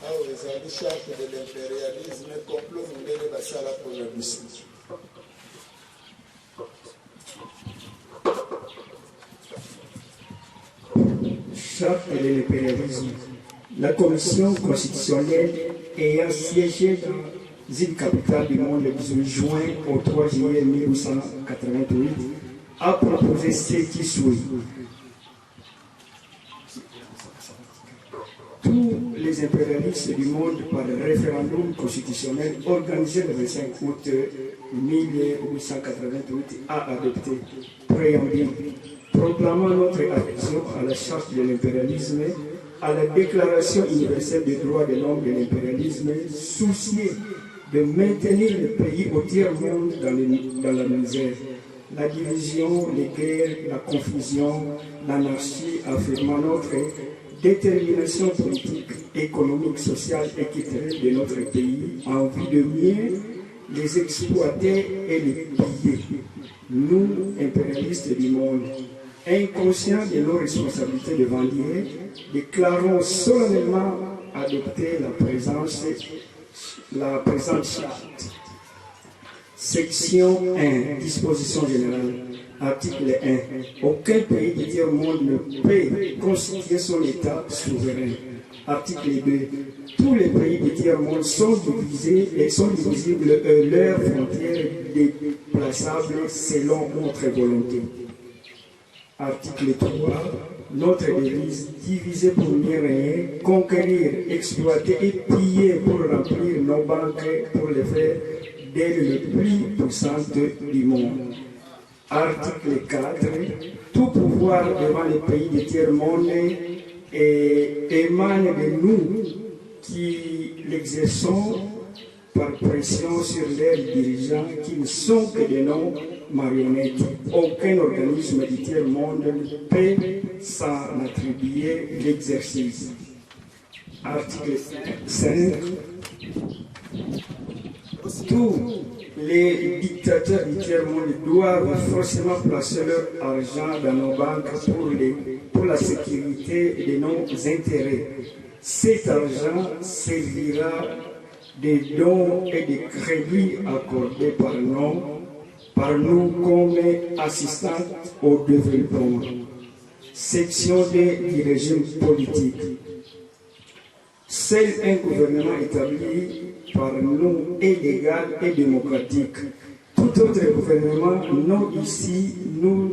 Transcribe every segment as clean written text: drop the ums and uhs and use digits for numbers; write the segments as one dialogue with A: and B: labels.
A: Awa ezali charte de l'imperialisme, complot mindele basala pona biso.
B: Charte de l'impérialisme. La Commission constitutionnelle ayant siégé dans une capitale du monde le 18 juin au 3 juillet 1888 a proposé ce qui suit. Tous les impérialistes du monde par référendum constitutionnel organisé le 25 août 1888 a adopté préambule proclamant notre adhésion à la charte de l'impérialisme, à la déclaration universelle des droits de l'homme de l'impérialisme, soucié de maintenir le pays au tiers-monde dans la misère, la division, les guerres, la confusion, l'anarchie, affirmant notre détermination politique, économique, sociale et culturelle de notre pays en vue de mieux les exploiter et les piller. Nous, impérialistes du monde, inconscients de nos responsabilités de vendiers, déclarons solennellement adopter la présence, la présente charte. Section 1, disposition générale. Article 1. Aucun pays du tiers-monde ne peut constituer son État souverain. Article 2. Tous les pays du tiers-monde sont divisés et sont divisibles et leurs frontières déplaçables selon notre volonté. Article 3. Notre devise, diviser pour mieux régner, conquérir, exploiter et piller pour remplir nos banques pour les faire d'elles les plus puissantes du monde. Article 4. Tout pouvoir devant les pays du tiers-monde émane de nous qui l'exerçons par pression sur leurs dirigeants qui ne sont que des noms marionnettes. Aucun organisme du tiers-monde ne peut s'en attribuer l'exercice. Article 5. Tous les dictateurs du tiers-monde doivent forcément placer leur argent dans nos banques pour, les, pour la sécurité de nos intérêts. Cet argent servira des dons et des crédits accordés par nous, par nous comme assistants au développement. Section D du régime politique. Seul un gouvernement établi par nous est légal et démocratique. Tout autre gouvernement non ici nous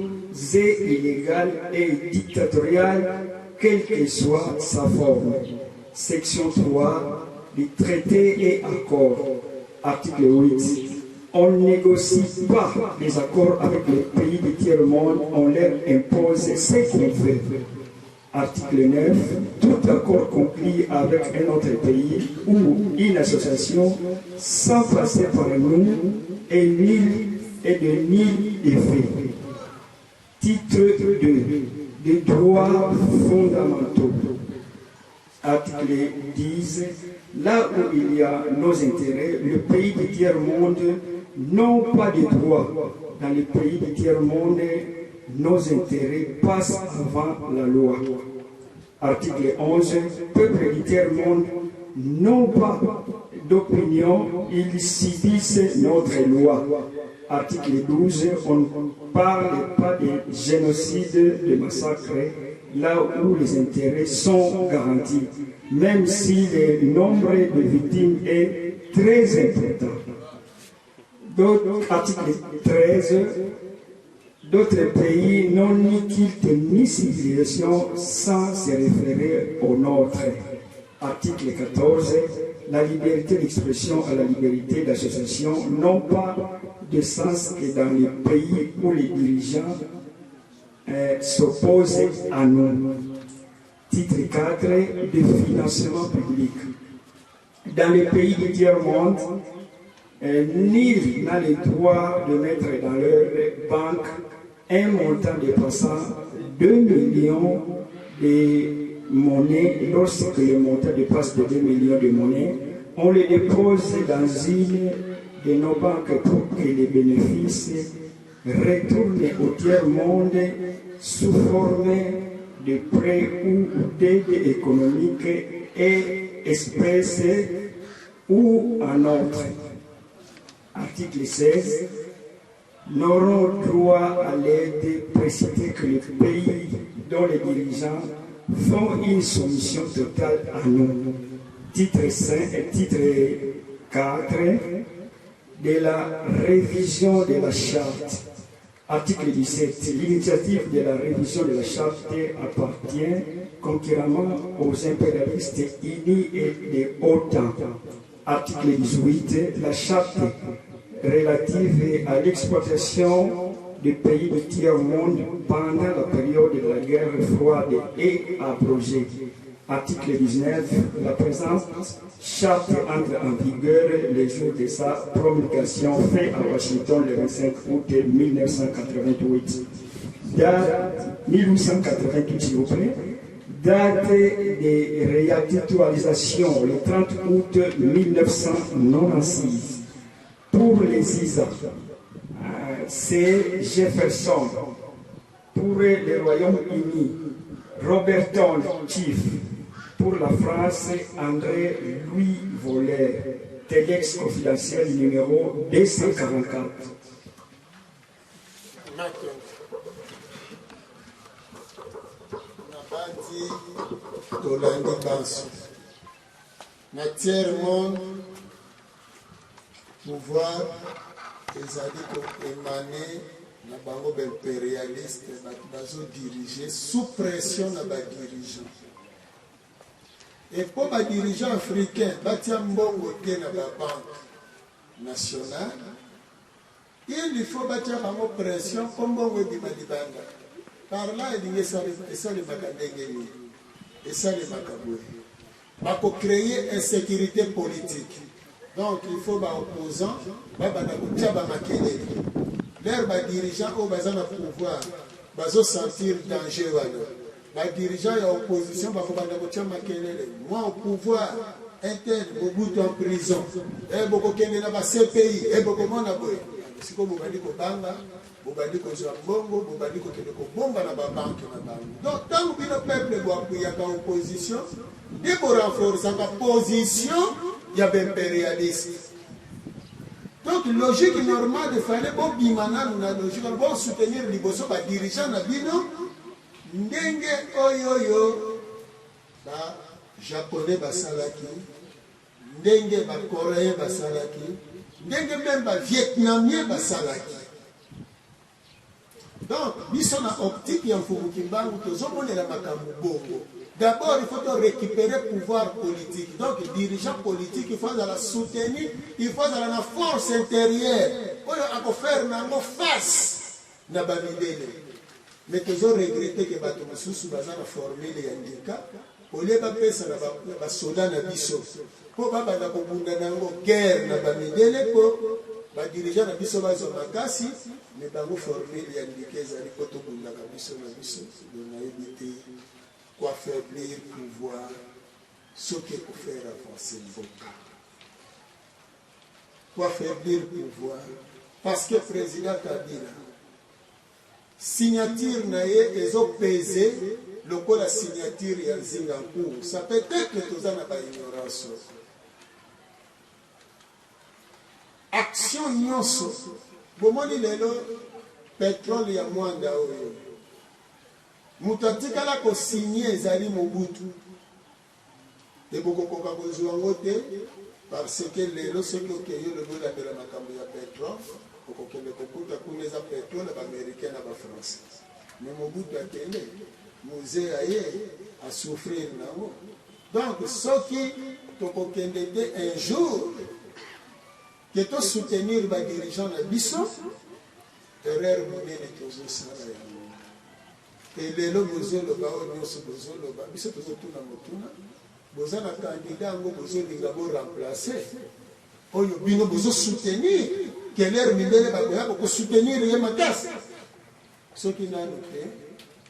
B: est illégal et dictatorial, quelle que soit sa forme. Section 3 des traités et accords. Article 8. On ne négocie pas des accords avec les pays du tiers-monde, on leur impose ce qu'on veut. Article 9. Tout accord conclu avec un autre pays ou une association sans passer par nous est nul et de nul effet. Titre 2. Des droits fondamentaux. Article 10. Là où il y a nos intérêts, le pays du tiers-monde n'ont pas de droits. Dans les pays du tiers-monde, nos intérêts passent avant la loi. Article 11. Peuple du tiers-monde n'ont pas d'opinion, ils subissent notre loi. Article 12. On ne parle pas de génocide, de massacre, là où les intérêts sont garantis, même si le nombre de victimes est très important. D'autres, article 13, d'autres pays n'ont ni culte ni civilisation sans se référer au nôtre. Article 14, la liberté d'expression à la liberté d'association n'ont pas de sens que dans les pays où les dirigeants s'opposent à nous. Titre 4, de financement public. Dans les pays du tiers-monde, nul n'a le droit de mettre dans leur banque un montant dépassant 2 millions de monnaies. Lorsque le montant dépasse de 2 millions de monnaies, on les dépose dans une de nos banques pour que les bénéfices retournent au tiers-monde sous forme de prêts ou d'aide économique et espèces ou en autre. Article 16. N'auront droit à l'aide précitée que les pays dont les dirigeants font une soumission totale à nous. Titre 5 et titre 4 de la révision de la charte. Article 17. L'initiative de la révision de la charte appartient concurremment aux impérialistes unis et de OTAN. Article 18. La charte relative à l'exploitation des pays du tiers-monde pendant la période de la guerre froide est abrogée. Article 19. La présente charte entre en vigueur le jour de sa promulgation faite à Washington le 25 août 1988. Date 1888, s'il vous plaît. Date de réactualisation le 30 août 1996. Pour les ISA, c'est Jefferson. Pour le Royaume-Uni, Roberton Chief. Pour la France, André Louis Voller. Telex confidentiel numéro 244.
A: Nabandi tolandi banso na tiers monde pouvoir ezali ko emane na bango ba imperialiste bato bazo diriger sous pression na ba dirigeants et mpo ba dirigeants africains batia mbongo te na ba banque nationale, il faut batia bango pression mpo mbongo ebima libanda. Par là elingi esalemaka ndenge nini? Esalemaka boye, bako créer insécurité politique. Donc il faut ba opposants babanda kotia ba makelele. Lere ba dirigeants oyo baza na pouvoir bazo sentir danger wana, ba dirigeants ya opposition bakobanda kotia makelele: moi au pouvoir, intel, Mobutu en prison, e bokokende na ba CPI, e bokomona boye. Sikoyo bobandi kobanga, bobandi kozwa mbongo, bobandi kokende kobomba na babanke na bango. Donc ntango bino peuple boapuyaka opposition, nde borenforçaka position ya baimpérialiste. Donc logique normale, fallait bobima nanu na logique wana, bosoutenir liboso badirigeant na bino, ndenge oyo oyo Bajaponais basalaki, ndenge Bacoréen basalaki, ndenge même Bavietnamien basalaki. Donc biso na optique ya Mfumu Kimbangu tozomonela makambo bongo. D'abord il faut to récupérer pouvoir politique. Donc dirigeant politique, il faut azala soutenu, il faut azala na force intérieure oyo akofaire nango face na bamindele. Mais tozo regretter ke bato mosusu baza na formule ya ndika, olie bapesa na basoda na biso mpo babanda kobunda na yango guerre na bamindele, mpo badirigeant na biso bazwa makasi. Me bango formule ya ndika ezali mpo tobundaka biso na biso. Donc nayebi te koaffaiblir pouvoir soki ekofaire avancer mboka, koaffaiblir pouvoir, parce que président Kabila, signature na ye ezopese lokola signature ya Nzinga Nkuwu. Ça peut être toza na baignorance. Action nyonso bomoni lelo, pétrole ya Mwanda oyo, moto atikala kosigne ezali Mobutu. Ebokokoka kozwa yango te, parce que lelo soki okei, olobi olandela makambo ya pétrole, okokende kokuta kuna eza pétrole ya Baaméricain na Bafrançais. Mais Mobutu akende, Mzee aye asouffrir nango. Donc soki tokokende te un jour ke tosoutenir badirigeant na biso, erreur monene tozosala yango. Elelo bozoloba oyo nyonso bozoloba, biso tozotuna motuna: boza na candidat yango bozolinga boremplace oyo bino bozosoutenir, kelere mindele bakoya bokosoutenir ye makasi? Soki nano te,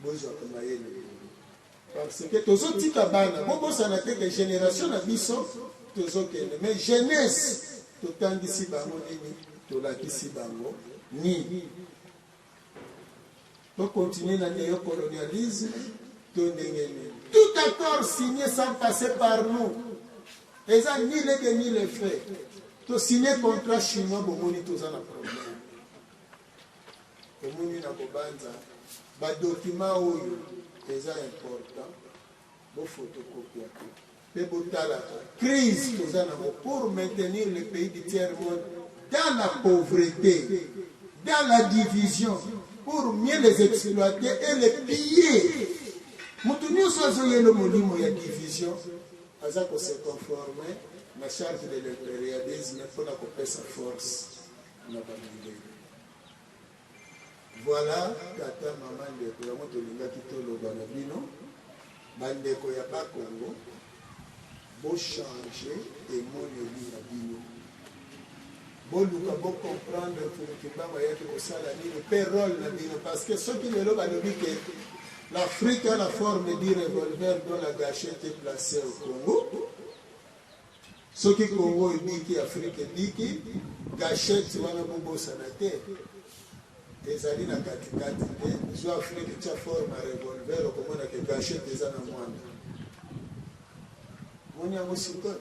A: bozwaka mayele, parce que tozotika bana. Bobosana te ke génération na biso tozokende, mais jeunesse totangisi bango nini? Tolakisi bango nini? Tokontinue na néocolonialisme? To ndenge nini? Tout accord signé sans passer par nous eza ni lege ni le fait. To signé contrat chinois, bomoni toza na problème. Omoni na kobanza ba document oyo eza important, bofotokopiaka mpe botalaka crise toza nango pour maintenir le pays du tiers monde dans la pauvreté, dans la division, pour mieux les exploiter et les piller. Moto nyonso azoyela molimo ya division aza kose conformer na charte de l'impérialisme mpona kopesa force na bamindele. Voilà, tata, mama, ndeko, yango tolingaki toloba na bino, bandeko ya Bakongo, bochange emoneli na bino, boluka bocomprendre Mfumu Kimbangu ayaki kosala nini mpe role na bino, parce que soki lelo balobi ke l'Afrique a la forme du revolver dont la gâchette est placée au Congo, soki Congo ebiki, Afrique ebiki. Gâchette wana bobosana te, ezali na katikati te. Zwa Afrique, tia forme ya revolver, okomona ke gâchette eza na mwanda. Moni yango sikoyo,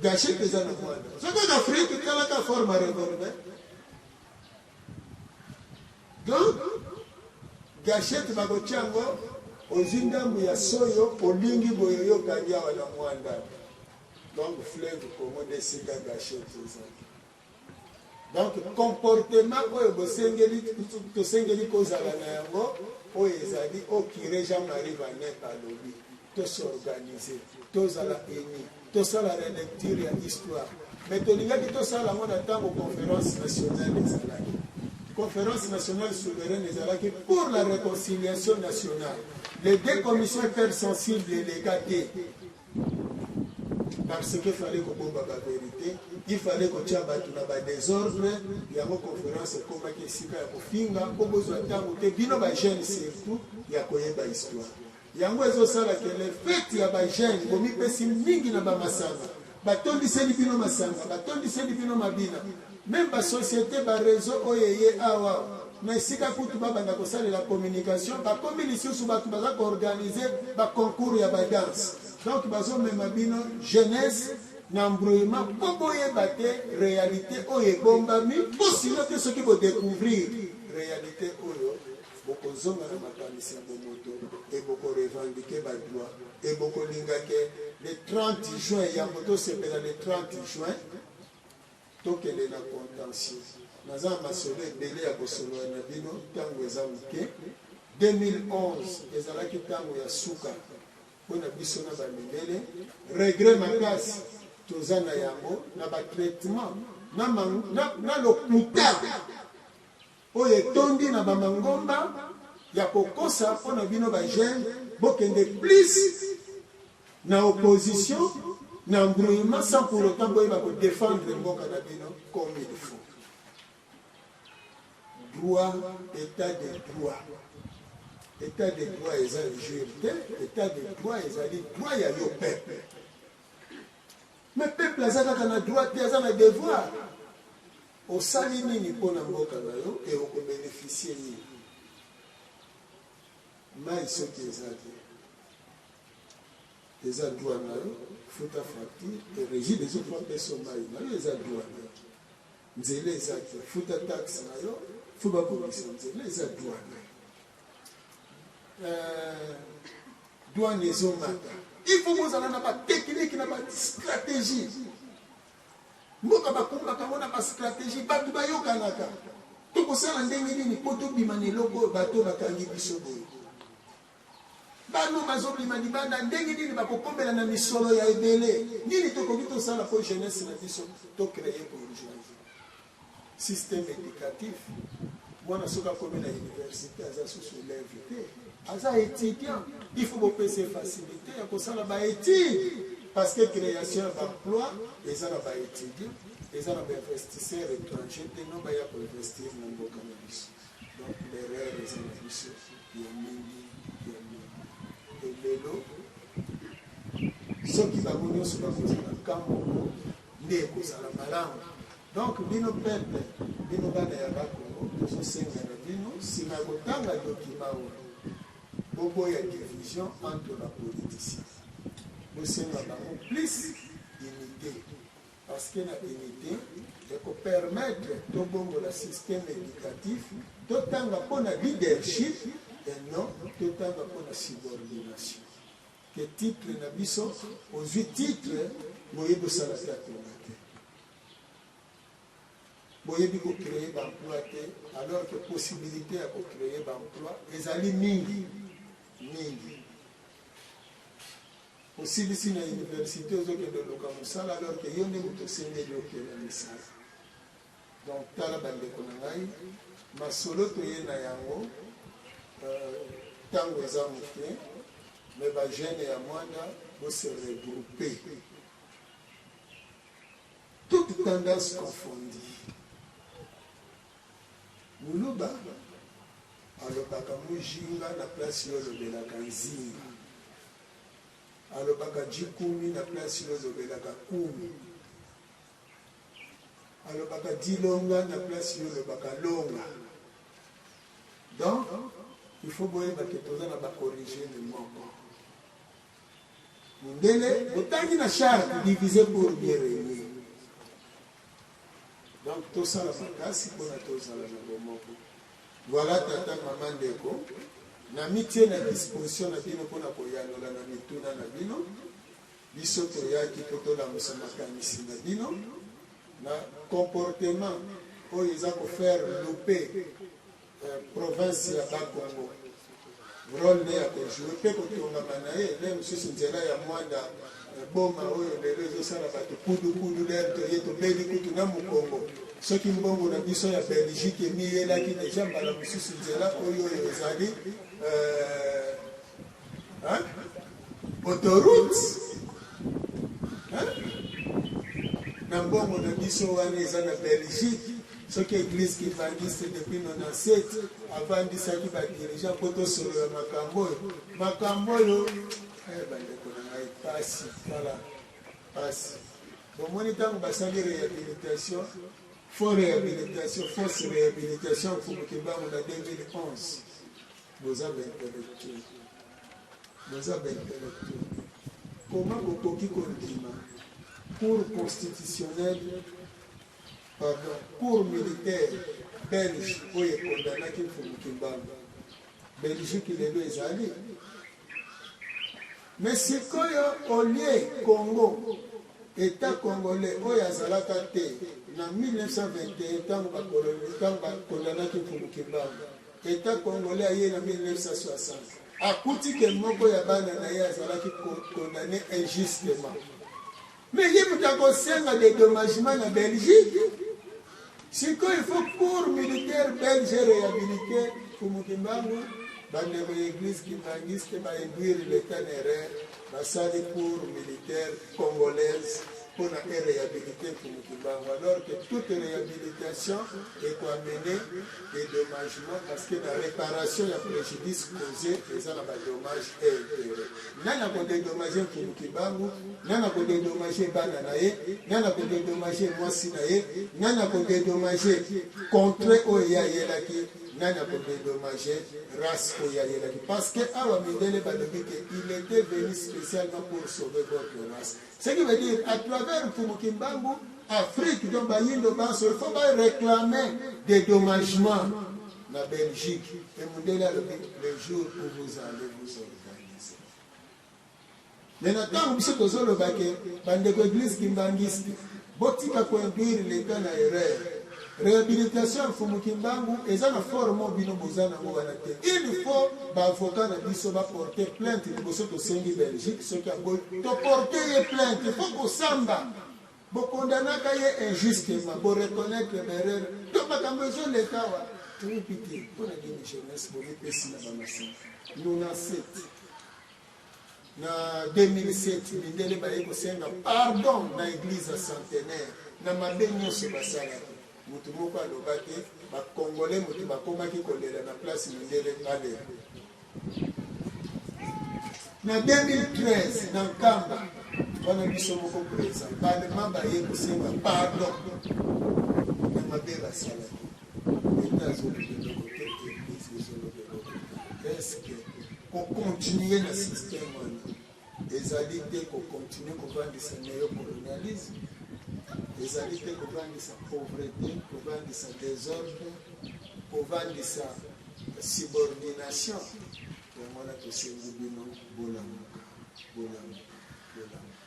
A: gâchette eza na mwanda. Soki kaka Afrique, talaka forme ya revolver. Donc gâchette bakotia yango, ozwi ndambu ya soyo, olingi boye, oyokangi awa na mwanda. Donc fleuve Congo nde esika gâchette ezali. Donc comportement oyo bosengeli, tosengeli kozala na yango, oyo ezali oyo curé Jean-Marie Vanep alobi: tos'organiser, tozala uni, tosala relecture ya histoire. Mais tolingaki tosala yango na ntango conférence nationale ezalaki. Conférence nationale souveraine ezalaki pour la réconciliation nationale. Les deux commissions hypersensibles eleka te, parce que fallait kobomba bavérité, il fallait kotia bato na badésordre. Yango conférence ekomaki esika ya kofinga, mpo bozwa ntango te, bino bajeune surtout, ya koyeba histoire. Yango ezosala ke le fait ya bajeune bomipesi mingi na bamasanga, batondiseli bino masanga, batondiseli bino mabina, même basociété, baréseau oyo eye awa na esika kutu babanda kosalela communication, bakomi lisusu bato baza koorganiser baconcours ya badanse. Donc bazomema bino jeunesse na embrouillement, mpo boyeba te réalité oyo ebombami, mpo sino te, soki bodécouvrir réalité oyo, bokozonga na makanisi ya bomoto e bokorevendiquer badroit e bokolinga ke le 30 juin, yango tosepela le 30 juin, tokende na contentieux. Naza na masolo ebele ya kosolola na bino, ntango eza moke. 2011 ezalaki ntango ya suka mpona biso na bamindele. Regret makasi toza na yango na batraitement na lokuta oyo etondi na bamangomba ya kokosa mpona bino bajeune bokende plus na opposition, na embrouillement, sans pour autant boyeba kodéfendre mboka na bino comme il faut. Droit, état de droit, état de droit eza injure te. État de droit ezali droit ya yo peuple. Mais peuple aza kaka na droit te, aza na devoir. Osali nini mpona mboka na yo e okobénéficier nini? Mai soki eza te, eza droit na yo, futa facture e régie des eaux apesa mai na yo, eza droit na yo. Nzela eza te, futa taxe na yo, fo babongisa nzela, eza droit na yo. Douane ezomata, il faut bozala na batechnique, na bastratégie. Mboka bakumbaka yango na bastratégie. Bato bayokanaka, tokosala ndenge nini mpo tobima na eloko oyo bato bakangi biso boye? Bano bazobima libanda ndenge nini bakokomela na misolo ya ebele? Nini tokoki tosala mpo jeunesse na biso tocréer bourgeoisie? Système éducatif, mwana soki akomi na université aza susu élève te, aza étudiant. Il faut bopesa facilité ya kosala baétude, parce que création ya baemploi eza na baétudiant, eza na bainvestisseur étranger te no baya koinvestir na mboka na biso. Donc l'erreur eza na biso ya mingi, ya mingi. Elelo soki bango nyonso bakozala ka moko nde ekozala malamu. Donc bino peuple, bino bana ya Bakongo, tozosenga na bino, nsima ya kotanga document oyo. Boboya division entre ba politiciens. Bosenga bango plus unite parce que na unite eko permettre tobongola système educatif, totanga mpo na leadership et non totanga mpo na subordination. Que titre na biso, ozwi titre boyebi osala te atonga te. Boyebi ko creer ba emplois te alors que possibilite ya ko creer ba emplois ezali mingi mingi. Osilisi na universite ozokende oluka mosala alors que yo nde moto osengeli okela misala. Donc tala bandeko na ngai, masolo toye na yango ntango eza moke, mais ba jeunes ya Mwanda bo se regrouper. Toute tendance confondue. Muluba alobaka mujinga na place yo olobelaka nzinga. Alobaka jikumi na place yo olobelaka kumi. Alobaka dilonga na place yo olobaka longa. Donc, il faut boyeba ke toza na ba origine moko. Mundele botangi na charte diviser pour mieux regner. Donc tosala makasi mpona tozala na bomoko. Voilà tata mama ndeko, namitie na disposition na bino mpona koyanola na mituna na bino. Biso toyaki mpo tolamusa makanisi na bino na comportement oyo eza ko faire louper province ya Bas-Congo. Role ne ya ko jouer pe kotongama na ye nde mosusu nzela ya Mwanda Boma oyo lelo ezosala bato kudu kudu lere toye tobeli kutu na mokongo. Soki mbongo na biso ya Belgique emiyelaki deja mbala mosusu nzela oyo oyo ezali hein? Autoroute hein? Na mbongo na biso wana eza na Belgique. Soki eglise kimbanguiste depuis 97 avandisaki ba dirigeants mpo tosolola makambo oyo, makambo oyo eh, bandeko na ngai, pasi tala pasi. Bomoni ntango basali rehabilitation, faux rehabilitation, fausse rehabilitation Mfumu Kimbangu na 2011. Boza ba intellectuel, boza ba intellectuel, comment bokoki kondima cour constitutionnelle, pardon, cour militaire belge oyo ekondanaki Mfumu Kimbangu? Belgique lelo ezali, mais sikoyo au lieu Congo, Etat congolais oyo azalaka te na 1921 ntango bakondanaki Mfumu Kimbangu, Etat congolais aye na 1960 akuti ke moko ya bana na ye azalaki condamné injustement, mais ye moto akosenga dédommagement na Belgique. Sikoyo il faut cour militaire belge réhabilité Mfumu Kimbangu. Bandeko ya église kimbanguiste ba induire l'état na erreur, basali cour militaire congolaise mpona e réhabilité Mfumu Kimbangu, alors que toute réhabilitation ekoamene dédommagement, parce que na réparation ya préjudice causé eza na badommage et intérêt. Nani akodédommage Mfumu Kimbangu? Nani akodédommage bana na ye? Nani akodédommage mwasi na ye? Nani akodédommage contrée oyo ye ayelaki? Nani akodédommage race oyo ayelaki? Parce que awa mindele balobi ke il était venu spécialement pour sauver votre race, ce qui veut dire à travers Mfumu Kimbangu, Afrique, donc bayindo banso il faut baréclamer dédommagement na Belgique. Et mundele alobi le jour où vous allez vous organiser. Mais na ntango biso tozoloba ke bandeko église kimbanguiste botika koinduire l'état na erreur, réhabilitation ya Mfumu Kimbangu eza na forme oyo bino boza nango wana te. Il faut baavocat na biso baporte plainte liboso. Tosengi Belgique, soki aboyi, toporte ye plainte. Il faut kosamba, bokondanaka ye injustement, boreconnaître baerreur to makambo ezoleka awa toyebi te mpona nini. Jeunesse bomipesi na bamasanga 97 na 2007, mindele baye kosenga pardon na église ya centenaire na mabe nyonso basalaki. Motu moko aloba te. Bakongole motu bakomaki kolela na place mindele balela. Na 2013 na Nkamba wana, biso moko présent, parlement baye kosenga pardon na mabe basalaki. Eta azoloba eloko te, église ezoloba eloko te. Est-ce que Ko continuer na système wana ezali te ko continuer kovandisa neocolonialisme, ezali te kovandisa pauvrete, kovandisa desordre, kovandisa subordination. Yango wana tosengi bino bolamuka, bolamuka, bolamuka.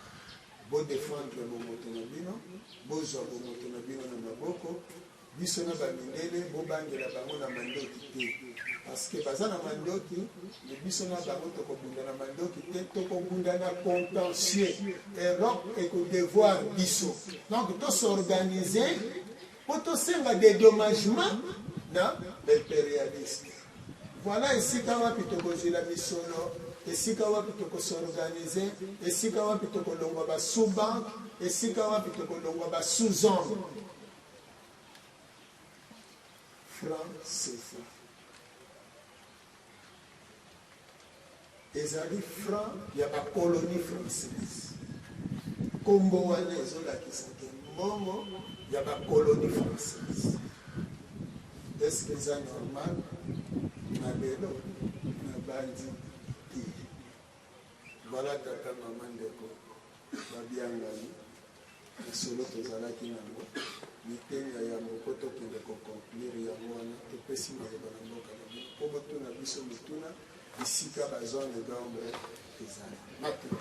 A: Bo defendre bomoto na bino, bozwa bomoto na bino na maboko. Biso na ba mindele bobangela bango na mandoki te parce que baza na mandoki mais biso na bango tokobunda na mandoki te, tokobunda na contentieux. Europe eko devoir biso donc to s'organiser po tosenga dedommagement na ba imperialiste. Voilà esika wapi tokozwila misolo, esika wapi toko s'organiser, esika wapi tokolongwa ba sous banque, esika wapi tokolongwa ba sous homme. Franc CFA ezali franc ya ba colonie française. Kombo wana ezolakisa ke mbongo ya ba colonie française. Est-ce que eza normal na lelo na bandi te? Voilà tata mama ndeko babiangani. Lisolo tozalaki nango biteni ya yambo mpo tokende ko conclure yango wana topesi maloba na mboka na bino mpo botuna biso mituna bisika ba zone d'ombre ezali. Matondo.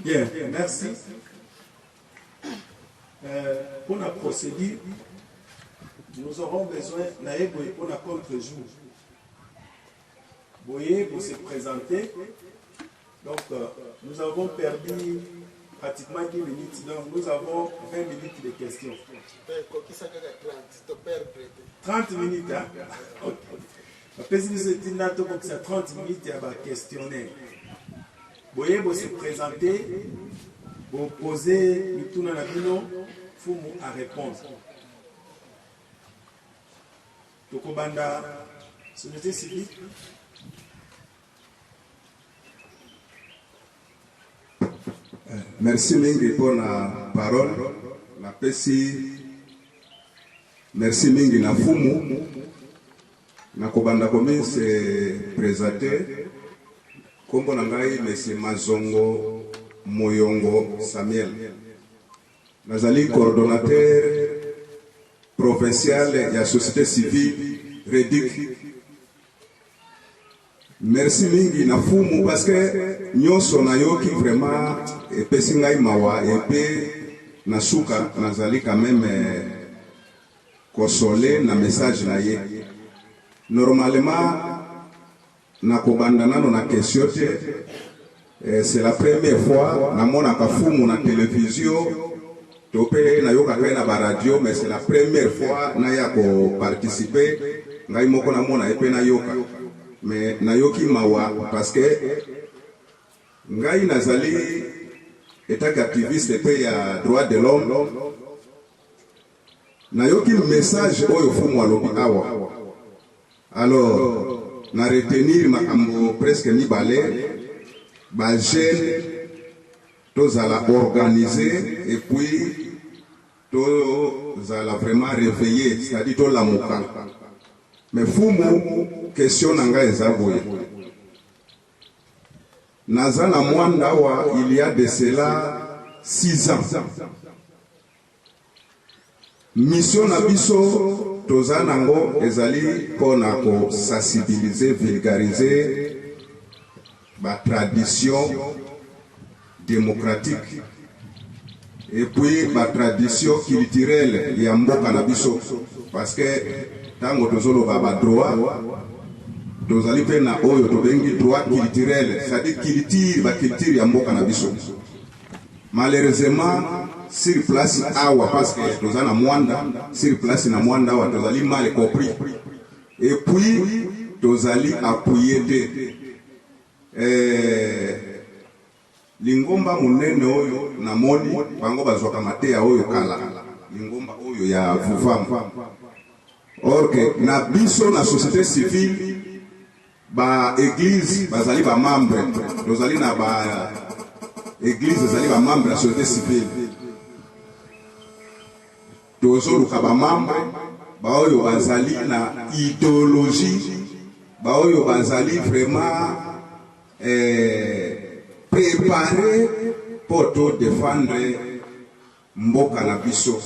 C: Bien, merci. Euh, pour la procédure, nous aurons besoin na ye boye pour la contre-jour. Boye pour se présenter. Donc, euh, nous avons perdu pratiquement 10 minutes. Donc, nous avons 20 minutes de questions. 30 minutes, hein? Ok. bapesi biso etinda tokokisa 30 minutes ya baquestionnaire Boye bo se presenter, bo poser mituna na bino, Mfumu a repondre. Tokobanda société civile.
D: Merci mingi mpona parole napesi. Merci mingi na Fumu. Nakobanda komi se presenter. Kombo na ngai Monsieur Mazongo Moyongo Samuel. Nazali coordonnateur provincial ya société civile REDUC. Merci mingi na Fumu parce que nyonso nayoki vraiment epesi ngai mawa et pe na suka nazali quand même console na message na ye. Normalement nakobanda nano na question te. C'est la première fois namonaka Fumu na television to pe nayokaka ye na ba radio, mais c'est la première fois naya ko participer ngai moko namona ye pe nayoka. Mais nayoki mawa parce que ngai nazali etant qu'activiste pe ya droit de l'homme, nayoki message oyo Fumu alobi awa. Alors na retenir makambo presque mibale, ba jeunes tozala organiser et puis tozala vraiment reveiller, c'est-à-dire tolamuka. Mais Fumu, question na ngai eza boye. Naza na Mwanda awa il y a de cela 6 ans. Mission na biso toza nango ezali pona ko sensibiliser, vulgariser ba traditions democratiques et puis ba traditions culturelles ya mboka na biso, parce que tango tozoloba ba droits, tozali pe na oyo tobengi droit culturel, c'est-à-dire culture, ba culture ya mboka na biso. Malheureusement sur place awa, parce que toza na Mwanda, sur place na Mwanda awa tozali mal compris et puis tozali appuyer te. Lingomba monene oyo namoni bango bazwaka mateya oyo kala, lingomba oyo ya Vuvamu, or que na biso na société civile ba eglise bazali ba membre, tozali na ba eglise ezali ba membre ya société civile. Tozoluka ba membres baoyo bazali na ideologie, baoyo bazali vraiment eh, prepare mpo to defendre mboka na biso.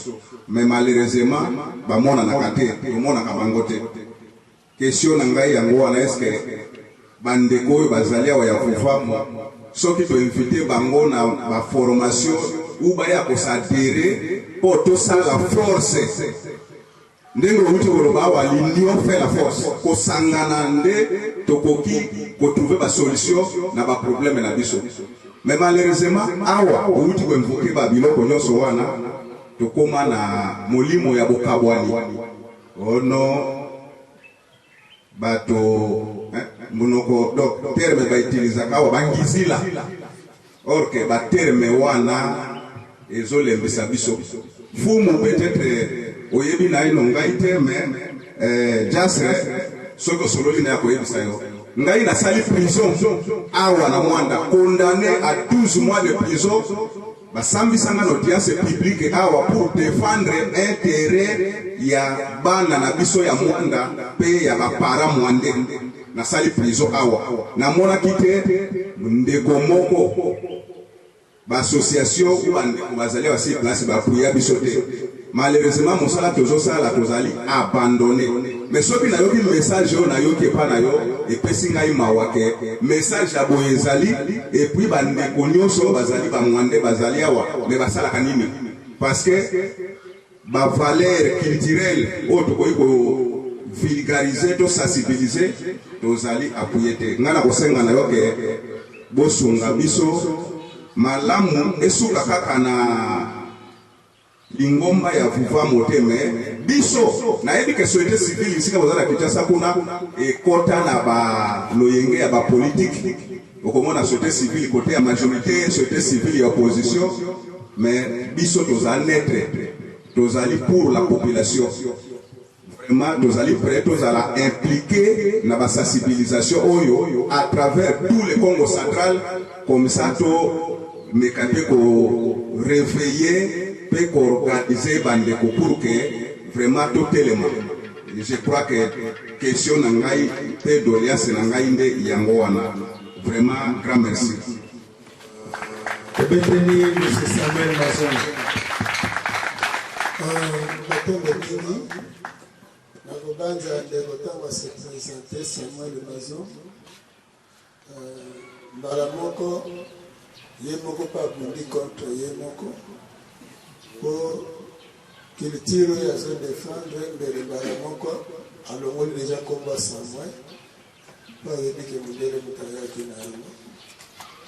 D: Mais malheureusement bamonanaka te, tomonaka bango te. Question na ngai yango wana, est-ce que bandeko oyo bazali awa ya Vuvamu, soki to invite bango na ba formation ou baya ko s'adherer mpo tosala force, ndenge owuti koloba awa, l'union fait la force, kosangana nde tokoki kotrouver ba solution na ba problème na biso. Mais malheureusement awa owuti koinvoquer ba biloko nyonso wana, tokóma na molimo ya bokabwani. Oh non, bato monoko, donc terme bautilisaka awa bangizila, or que baterme wana ezolembisa biso. Fumu, peut-être oyebi na ino ngai te, mais jasre, soki osololi na ye akoyebisa yo. Ngai nasali prison awa na Mwanda, condamné à 12 mois de prison. Basambisanga na audience publique awa pour défendre intérêt ya bana na biso ya Mwanda mpe ya baparent mwande. Nasali prison awa, namonaki te ndeko moko, baassociation ou bandeko bazali awa sur place baappuyer biso te. Malheureusement mosala tozosala, tozali abandonné. Mais soki nayoki message oyo nayoki epa na yo, epesi ngai mawa ke message ya boye ezali, et puis bandeko nyonso oyo bazali bamwande bazali awa, mais basalaka nini? Parce que bavaleur culturelle oyo tokoki kovulgariser, tosensibiliser, tozali appuyé te. Ngai na kosenga na yo ke bosunga biso malamu, esuka kaka na lingomba ya Vuvamu te. Mais biso nayebi ke société civile bisika boza na Kinshasa kuna ekɔta na baloyenge ya bapolitike. Okomona société civile côté ya majorité, société civile ya opposition, mais biso toza neutre, tozali pour la population. Vraiment tozali prêt tozala impliqué na basensibilisation oyo à travers tout le Congo central. Comme ça tomeka mpe koréveiller mpe koorganiser bandeko pour que vraiment totelema. Je crois que question na ngai mpe doléance na ngai nde yango wana. Vraiment, grand merci.
C: Tobeteli M. Samuel Mazon.
A: Matondo mingi. Nakobanza ndeko, ntango ase présente Samuel Mazon, mbala moko ye moko mpe abundi contre ye moko, mpo culture oyo azodefendre mbele mbala moko alongoli deja nkombo ya Samuel, mpo ayebi ke mondele moto ayaki na yango.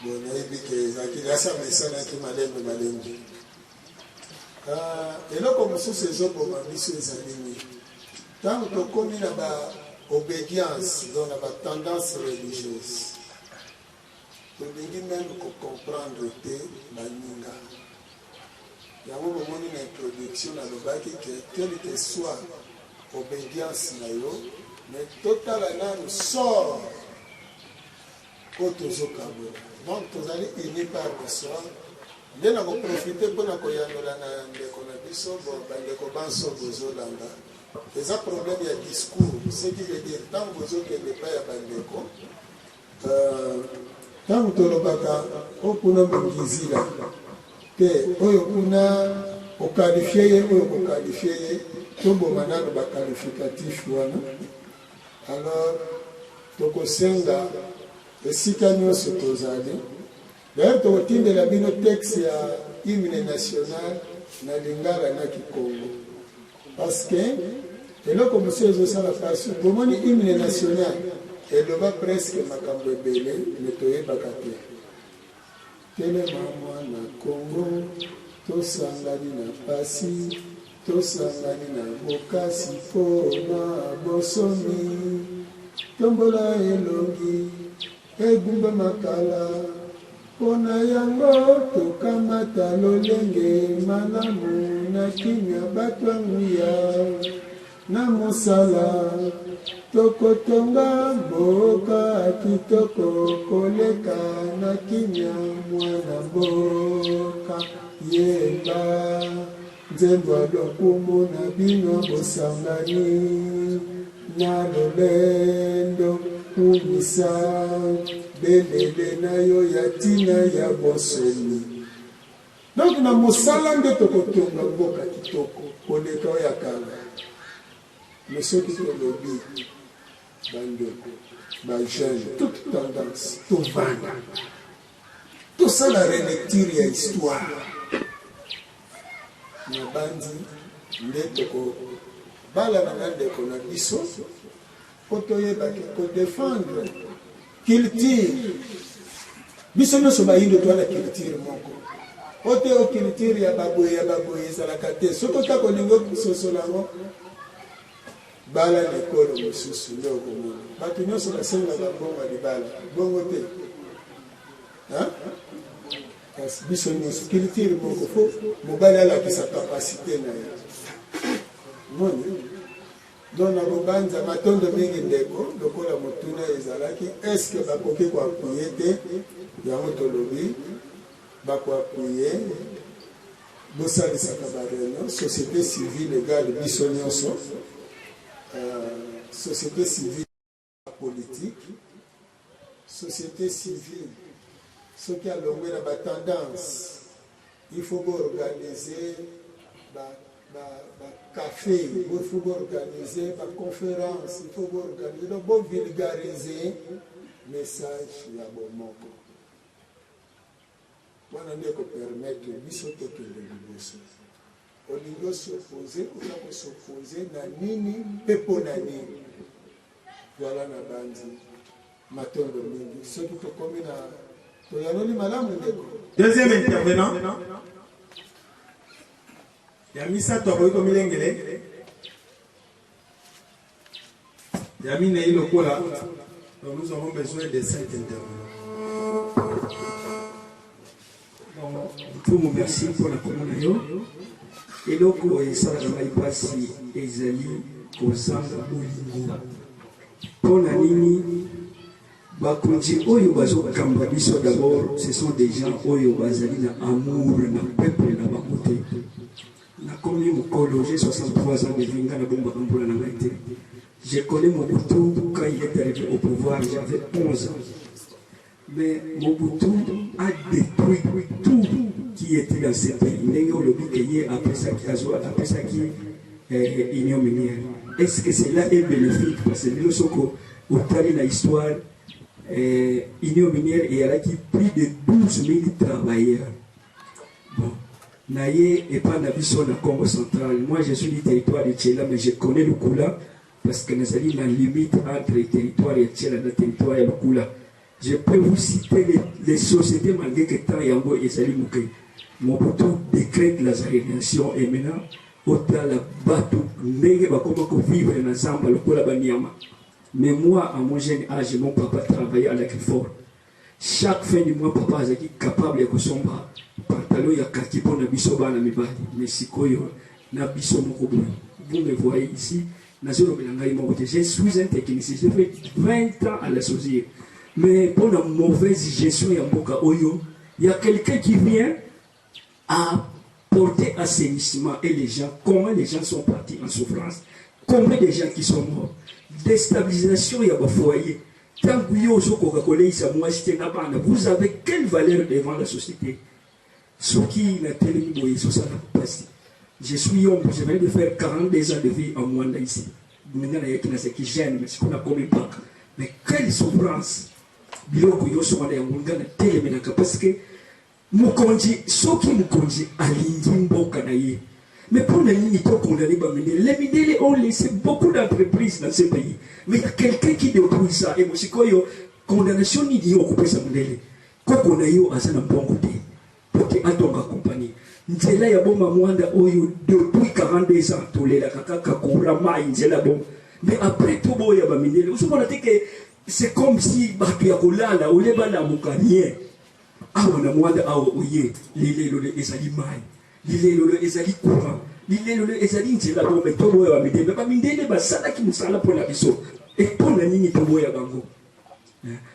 A: Bon, nayebi ke ezalaki asa mesanaki malembe malembe. Eloko mosusu ezoboma biso ezali nini? Ntango tokómi na ba obédience, donc na batendance religieuse, tolingi même kocomprendre te baninga. Yango bomoni na introduction nalobaki ke quelle que soit obédience na yo, mais totala nanu sort oyo tozokabola. Donc tozali uni par le sort. Nde na koprofiter mpona koyandola na ndeko na biso. Bon, bandeko banso bozolanda, eza problème ya discours. Ce qui veut dire, ntango bozokende epai ya bandeko, ntango tolobaka oyo kuna mongizila te, oyo kuna oqualifier ye, oyo koqualifier ye, toboma nano baqualificatif wana. Alors tokosenga esika nyonso tozali. D'ailleurs tokotindela bino texte ya hymne national na lingala na kikongo, parce que eloko mosusu ezosala pasi, bomoni hymne national eloba presque makambo ebele, mais toyebaka te. Telema mwana Kongo, tosangani na pasi, tosangani na bokasi mpona bosomi. Tombola elongi egumba makala, mpona yango tokamata lolenge malamu na kimia. Bato ya nguya na mosala, tokotonga mboka kitoko koleka na kimia. Mwana mboka, yemba. Nzembo ya lokumu na bino bosangani na lolendo kumisa bendele na yo ya ntina ya bonsomi. Donc na mosala nde tokotonga mboka kitoko koleka oyo ya kala. Mais soki tolobi bandeko ba jeunes toute tendance tovanda tosala relecture ya histoire nabanzi nde tokobalana na ndeko na biso mpo toyebaki kodefendre culture. Biso nyonso bayindo toza na culture moko. O te o culture ya baboye ya baboye ezalaka te. Soki ota kolinga ososola yango, bala na ekolo mosusu nde okomona. Bato nyonso basengaka mbongo ya libala, bongo te? Hein? Kasi biso nyonso culture moko, fo mobali alakisa capacité na ye. Moni? Donc na kobanza, matondo mingi ndeko, lokola motuna ezalaki est ce que bakoki ko appuyer te, yango tolobi bako appuyer, bosalisaka ba reunion, societe civile egale biso nionso, societe civile politique, societe civile soki alongwe na ba tendance il faut bo organiser ba ba ba cafe, il faut bo organiser ba conférence, il faut bo organiser donc bo vulgariser message ya bomoko wana nde ko permettre biso tokende liboso. Olingi o s'opposer, oza ko s'opposer na nini mpe mpo na nini? Voilà na banzi. Matondo mingi. Soki tokomi na toyanoli malamu ndeko.
C: Deuxième intervenant ya misato akoki komilengele ya minei lokola. Donc nous avons besoin de cinq intervenants.
B: Bon, Mfumu, merci mpo na komona yo. Eloko esalaka ngai mpasi ezali kozanga bolingo. Mpo na nini bakonzi oyo bazokamba biso d'abord ce sont des gens oyo bazali na amour na peuple na bango te. Nakomi mokolo, j'ai 63 ans de vie, ngai nabombaka mbula na ngai te. Je connais Mobutu quand il est arrivé au pouvoir, j'avais 11 ans. Mais Mobutu a détruit tout qui était dans ce pays. Ndenge olobi ke ye apesaki azwa apesaki eh, union minière. Est-ce que cela est bénéfique? Parce que lelo soko otali na histoire eh, union minière eyalaki plus de 12 000 travailleurs. Bon, na ye epa na biso na Congo central. Moi je suis du territoire de Tshela mais je connais Lukula parce que nazali na limite entre territoire ya Tshela na territoire ya Lukula. Je peux vous citer les sociétés malgré que temps yango ezali moke. Mobutu décrète la zaïrianisation et maintenant otala batu ndenge bakoma ko vivre na zamba lokola banyama. Mais moi à mon jeune âge mon papa travaillait à l'Agrifor. Chaque fin du mois papa azalaki capable ya kosomba pantalon ya kaki mpo na biso bana mibali. Mais sikoyo na biso moko boye, vous me voyez ici, nazolobela ngai moko te. Je suis un technicien, j'ai fait 20 ans à la SOSIR. Mais mpo na mauvaise gestion ya mboka oyo, il y a quelqu'un qui vient à porter assainissement et les gens, comment les gens sont partis en souffrance, combien de gens qui sont morts, déstabilisation ya ba foyer. Tango yo ozokoka koleisa mwasi te na bana, vous avez quelle valeur devant la société? Soki natelemi boye ezosala mpasi. Je suis yombo, je venais de faire 42 ans de vie en Mwanda ici. Nga nayaki nazalaki jeune, mais sikoyo nakomi mpaka. Mais quelle souffrance! Biloko nyonso wana yango nga natelemelaka parce que Mokonzi, soki mokonzi alingi mboka na ye, mais mpo na nini to condamner ba mindele? Les mindele ont laissé beaucoup d'entreprises dans ce pays, mais il y a quelqu'un qui détruit ça. Et sikoyo condamnation nini yo okopesa mondele? Koko na yo aza na mbongo te po te atonga compagnie. Nzela ya Boma Mwanda oyo depuis 42 ans tolelaka kaka courant, mayi, nzela Boma. Mais après toboya ba mindele, ozomona te que c'est comme si bato ya kolala olie balamuka rien. Awa na Mwanda awa oye lilelole ezali mayi, lilelole ezali courant, lilelole ezali nzela. Bon, mais toboya ba mindele, ba mindele basalaki mosala mpo na biso, e mpo na nini toboya bango?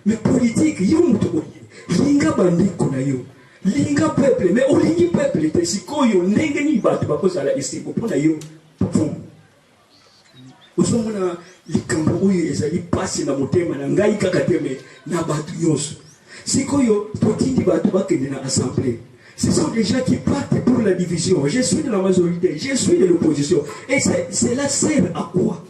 B: Mais politique yo moto oye linga bandeko na yo, Linga peuple, mais olingi peuple te. Sikoyo ndenge nini bato bakozala esengo mpo na yo? Mfumu, ozomona likambo oyo ezali mpasi na motema na ngai kaka te, me na bato nyonso. Sikoyo totindi bato bakende na assemblée. Ce sont des gens qui partent pour la division. Je suis de la majorité, je suis de l'opposition. Et cela sert à quoi?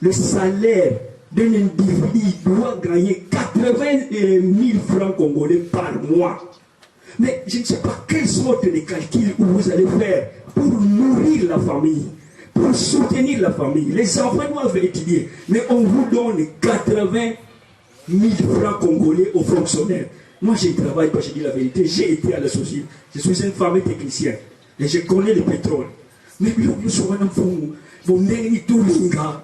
B: Le salaire d'un individu doit gagner 80 000 francs congolais par mois. Mais je ne sais pas quelle sorte de calcul vous allez faire pour nourrir la famille, pour soutenir la famille. Les enfants doivent étudier, mais on vous donne 80 000 francs congolais aux fonctionnaires. Moi, je ne travaille pas, je dis la vérité. J'ai été à la société. Je suis un fameux technicien et je connais le pétrole. Mais biloko nyonso wana, mfumu, bondenge tolinga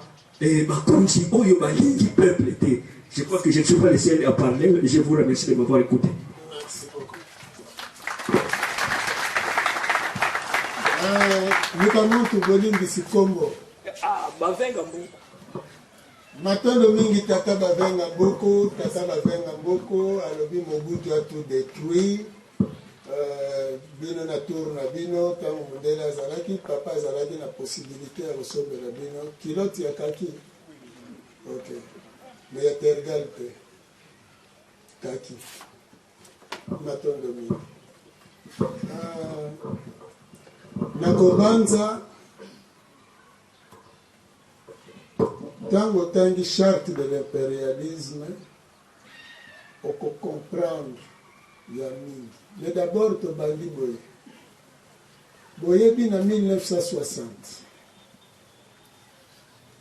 B: bakonzi oyo balingi peuple te. Je crois que je ne suis pas le seul à parler. Je vous remercie de m'avoir écouté.
A: Merci beaucoup. Luka muntu bolimbisi kombo.
B: Ah, Bavenga Mbuku.
A: Matondo mingi, tata Bavenga Mbuku. Tata Bavenga Mbuku alobi Mobutu a tout détruit. Bino na tour na bino, ntango mondele azalaki, papa azalaki na possibilité ya kosombela bino culotte ya kaki, ok, mais ya tergal te, kaki. Matondo mingi. Nakobanza ntango otangi Charte de l'impérialisme, okocomprendre ya mingi. Mais d'abord tobandi boye. Boyebi na 1960,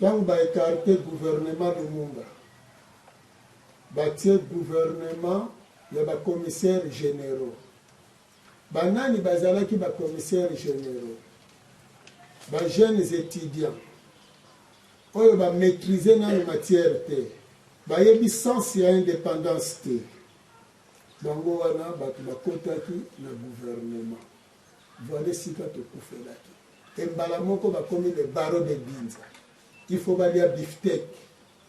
A: ntango baécarter gouvernement Lumumba, batie gouvernement ya bacommissaire généraux. Banani bazalaki bacommissaire généraux? Bajeunes étudiants oyo bamaîtrise nano matière te, bayebi sens ya indépendance te. Bango wana bato bakotaki na gouvernement. Voilà esika tokufelaki. E mbala moko bakomi le barreau de Binza. Il faut balia bifteck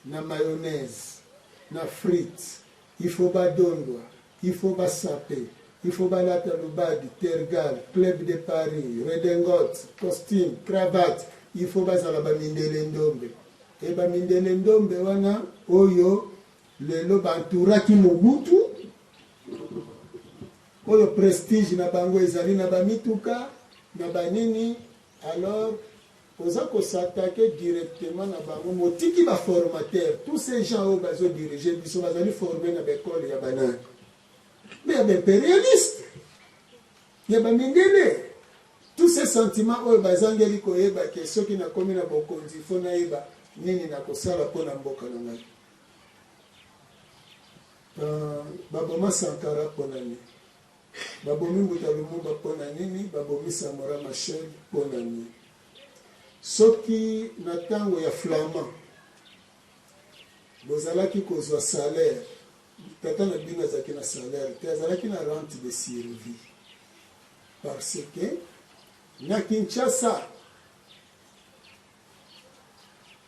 A: na mayonnaise na frites, il faut badondwa, il faut basape, il faut balata lubadi, tergal, Club de Paris, redingote, costume, cravate, il faut bazala bamindele ndombe. E bamindele ndombe wana oyo lelo baentouraki Mobutu, oyo prestige na bango ezali na bamituka na banini. Alors oza kos'attaquer directement na bango, motiki baformateur. Tous ces gens oyo bazodirige biso bazali formé na baekole ya banani? Mais ya baimpérialiste, ya bamindele. Tous ces sentiments oyo bazangeli koyeba ke soki nakomi na bokonzi, fo nayeba nini nakosala mpo na mboka na ngai. Baboma Sankara mpo na nini? Babomi Mbuta Lumumba mpo na nini? Babomi Samora Machel mpo na nini? Soki na ntango ya Flamand bozalaki kozwa salaire, tata na bino azalaki na salaire te, azalaki na rente de survie, parce que na Kinshasa,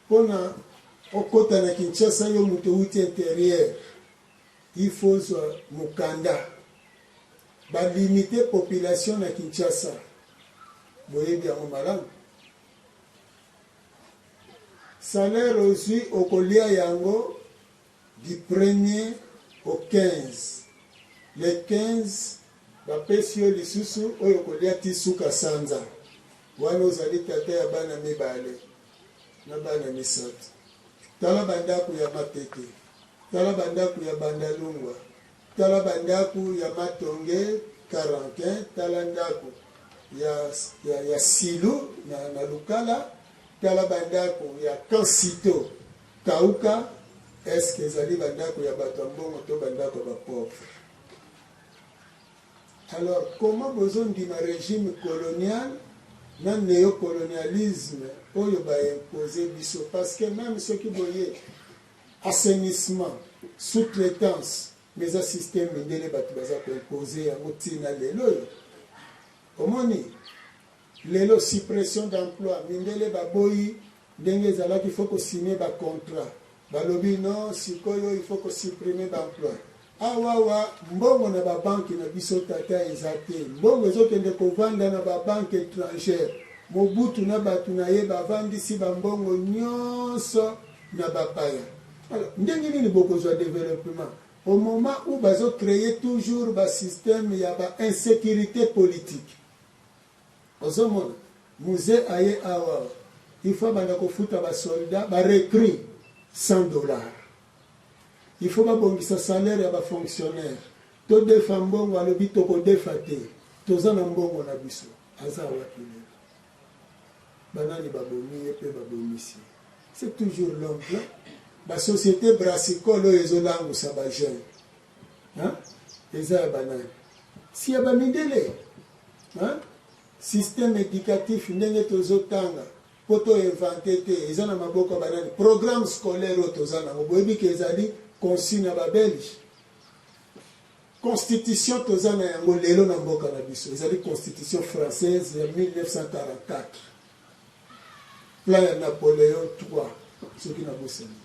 A: mpona okota na Kinshasa, yo moto outi intérieur, il faut ozwa mokanda. Balimite population na Kinshasa, boyebi yango malamu. Salaire ozwi, okolia yango du premier au 15. Le 15 bapesi yo lisusu oyo okolia ti suka sanza. Wana ozali tata ya bana mibale na bana misato. Tala bandako ya Matete, tala bandako ya Bandalungwa, tala bandako ya Matonge 41, tala ndako ya Silu na Lukala, tala bandako ya Kansito Kauka. Eske ezali bandako ya bato ya mbongo to bandako ya bapauvre? Alors comment bozondima régime colonial na néocolonialisme oyo baimpose biso? Parce que même soki boye assainissement, sous-traitance, mais eza système mindele bato baza koimpose yango ntina lelo oyo. Omoni lelo suppression d'emploi, mindele baboyi ndenge ezalaki, faut kosigne bacontrat. Balobi non, sikoyo il faut kosupprime baemploi. Awawa mbongo na ba banque na biso tata eza te. Mbongo ezokende kovanda na ba banque etrangère. Mobutu na batu na ye bavandisi ba mbongo nionso na bapaya. Alors ndenge nini bokozwa developpement au moment où bazo creer toujours ba système ya ba insecurite politique? Ozomona Muze aye awa il faut abanda kofuta ba soldats ba recrues 100 dollars. Il faut babongisa salaire ya ba fonctionnaires. Todefa mbongo alobi tokodefa te. Toza na mbongo na biso. Aza wapi lelo? Banani babomi ye pe babomisi ye? C'est toujours l'homme blanc. Ba société brassicole oyo ezolangusa ba jeunes. Hein? Eza ya banani? Si ya ba mindele. Hein? Système éducatif ndenge tozotanga po to inventer te eza na maboko ya banani? Programme scolaire oyo toza nango boyebi ke ezali conçu na ba belge? Constitution toza na yango lelo na mboka na biso ezali constitution française ya 1944 plan ya Napoleon 3 soki nabosani te.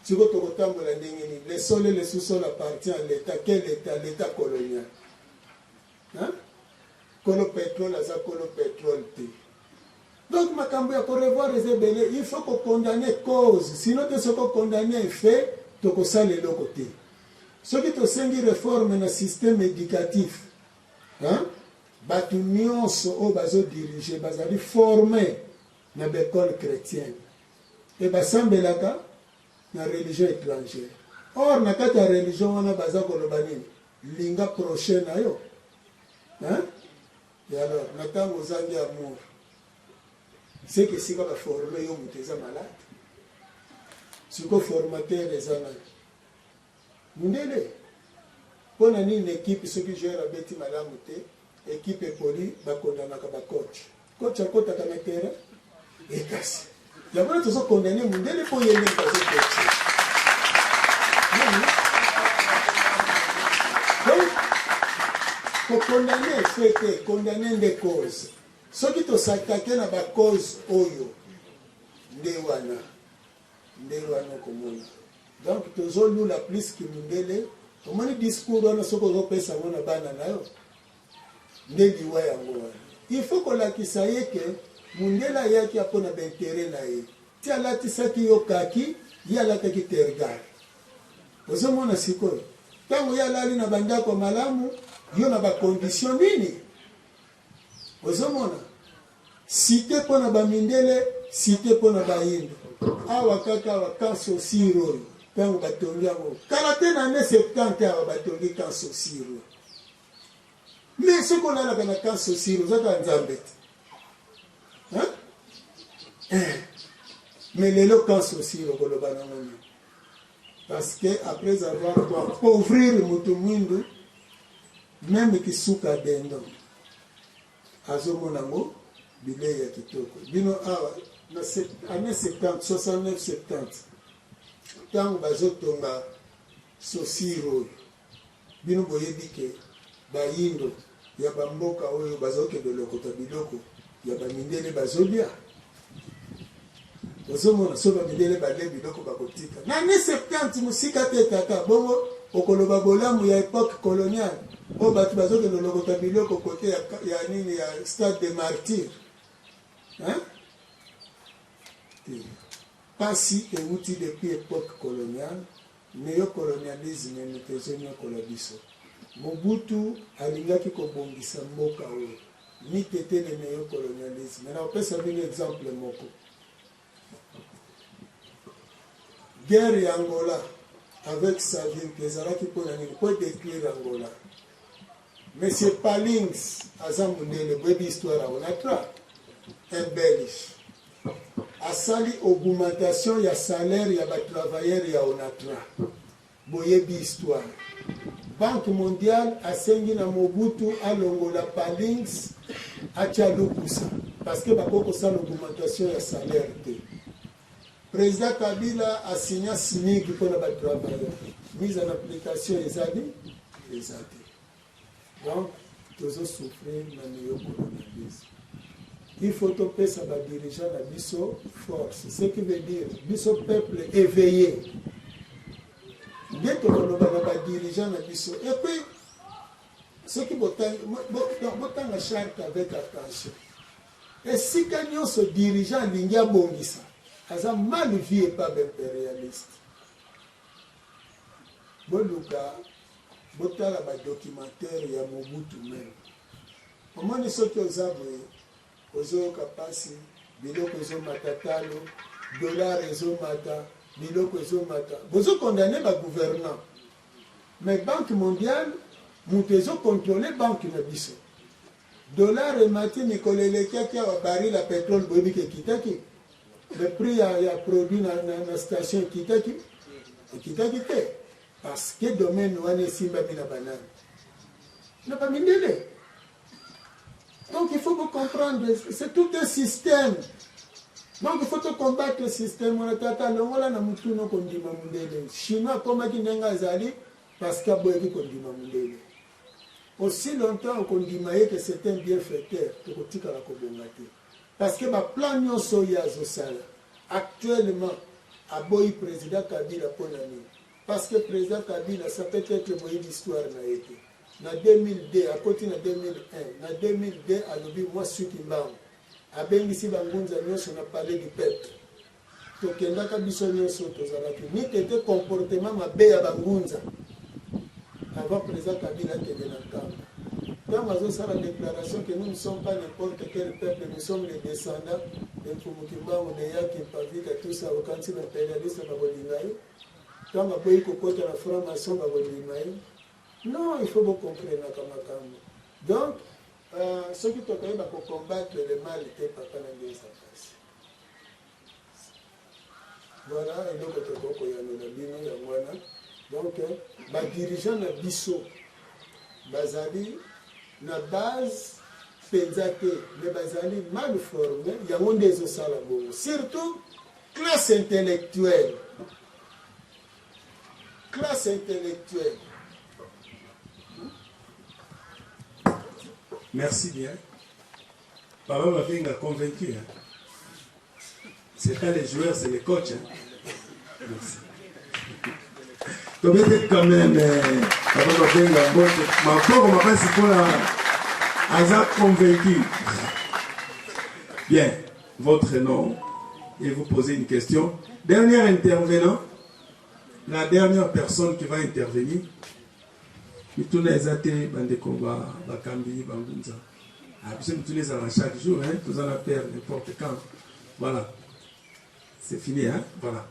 A: Sikoyo tokotambola ndenge nini? Le sol et le sous-sol appartient à l'Etat. Quel Etat? L'Etat colonial. Hein? Kolo petrole aza kolo petrole te. Donc makambo ya ko revoir eza ebele, il faut ko condamner cause, sinon te soki o condamner effet tokosala eloko te. Soki tosengi reforme na système éducatif, hein? Bato nyonso oyo bazo diriger bazali former na ba école chrétienne et basambelaka na religion étrangère. Or na kati ya religion wana baza koloba nini? Linga prochain na yo. Hein? Et alors, na tango ozangi amour, c'est que esika ba former yo moto eza malade. Siko formateur eza nani? Mundele. Mpo na nini na equipe soki joueur abeti malamu te, equipe epoli, ba condamnaka ba coach. Coach akotaka na terrain? Et kasi. Yango wana tozo condamner mundele mpo ye nde moto azo coacher. Donc, ko condamner effet te, condamner nde cause. Soki to s'attaquer na ba cause oyo, nde wana, nde wana okomona. Donc tozo lula plus kimundele. Omoni discours wana soki ozo pesa yango na bana na yo, nde liwa yango wana. Il faut kolakisa ye que mundele ayaki ya pona ba interet na ye. Ti alatisaki yo kaki, ye alataki tergal. Ozo mona sikoyo? Tango ye alali na ba ndako ya malamu, yo na ba conditions nini? Ozo mona? Cite pona ba mindele, cite pona bayindo. Awa kaka awa camp Saussure oyo, tango batongi yango kala te na annee 70 awa batongi camp Saussure oyo. Mais soki olalaka na camp Saussure oza kaka nzambe te. Hein? Eh. Mais lelo camp Saussure okoloba nango nini? Parce que après avoir quoi appauvrir mutu mwindu meme kisuka dendo azomona ngo bilei ya kitoko. Bino awa na annee 70, 69 70 ntango bazotonga Saussure oyo Bino boyebi ke bayindo ya ba mboka oyo bazokende lokota biloko ya ba mindele bazolia? Ozomona soki ba mindele balie biloko bakotika na annee 70 mosika te tata, bongo okoloba bolamu ya epoque coloniale oyo bato bazokende lokota biloko kote ya, ya nini ya stade de martyrs hein? Te. Pasi ewuti depuis epoque coloniale. Neocolonialisme moto ezo niokola biso. Mobutu alingaki kobongisa mboka oyo. N'eut ete le neocolonialisme. Nakopesa bino exemple moko. Guerre ya Angola avec Savimbi ezalaki mpo na nini? Mpo detruire Angola. Monsieur Palings aza mundele, boyebi histoire ya Onatra? Un belge. Asali augmentation ya salaire ya ba travailleurs ya Onatra. Boyebi histoire. Banque mondiale asengi na Mobutu alongola Palings atia Lukusa parce que bakoki kosala augmentation ya salaire te. President Kabila a signa SMIG pona ba travailleurs. Mise en application ezali eza te. Donc tozo souffrir na neocolonialisme. Il faut topesa ba dirigeants na biso force. Ce qui veut dire biso peuple éveillé. Nde tokoloba na ba dirigeants na biso. Et puis soki botangi, botanga charte avec attention. Esika nyonso dirigeant alingi abongisa, aza mal vu epa ba imperialistes. Boluka botala ba documentaire ya Mobutu meme. Omoni soki oza boye ozoyoka pasi, biloko ezomata talo, dollar ezomata, biloko ezomata. Bozo condamner ba gouvernants. Mais Banque mondiale mutu ezo controler banque na biso. Dollar emati mikolo elekiaki awa baril ya petrole boyebi ke ekitaki? Mais prix ya, ya produit na, na, na station ekitaki? Ekitaki te. Parce que domaine wana esimbami na banani? Na ba mindele. Donc il faut vous comprendre, c'est tout un système. Donc il faut to combattre système wana. Tata longola na mutu no kondima mundele. Chinois akomaki ndenge azali parce que aboyaki kondima mundele. Aussi longtemps okondima ye que c'est un bienfaiteur, tokotikala kobonga te. Parce que ba plan nyonso oyo ye azosala actuellement, aboyi président Kabila mpo na nini? Parce que président Kabila, ça peut être boyebi histoire na ye te. Na 2002, akoti na 2001, na 2002 alobi mwa suki mbangu, abengisi ba ngunza nyonso na palais du peuple. Tokendaka biso nyonso tozalaki ni tete comportement mabe ya ba ngunza avant président Kabila akende na Nkamba. Ntango azosala déclaration que nous ne sommes pas n'importe quel peuple, nous sommes les descendants de Mfumu Kimbangu, de Yaki Mpavita, tout ça, okanisi ba impérialiste bakolinga ye? Ntango aboyi kokota na franc maçon bakondima ye? Non, il faut bo comprenaka makambo. Donc, soki tokoyeba ko combattre le mal te, papa na nde eza pasi. Voilà eloko tokoki koyanola bino yango wana. Donc, ba dirigeants na biso bazali na base mpenza te, mais bazali mal formé, yango nde ezosala bongo. Surtout classe intellectuelle. Classe intellectuelle.
C: Merci bien. Papa Mavinga convaincu. Hein? C'est pas les joueurs, c'est les coachs. Hein? Merci. Tobete quand même, Papa Mavinga, maboko makasi mpona aza convaincu. Bien, votre nom et vous posez une question. Dernier intervenant, la dernière personne qui va intervenir. Mituna eza te bandeko bakambi bangunza. Ah, biso mituna ezalaka chaque jour, hein, toza na père n'importe quand. Voilà. C'est fini, hein? Voilà.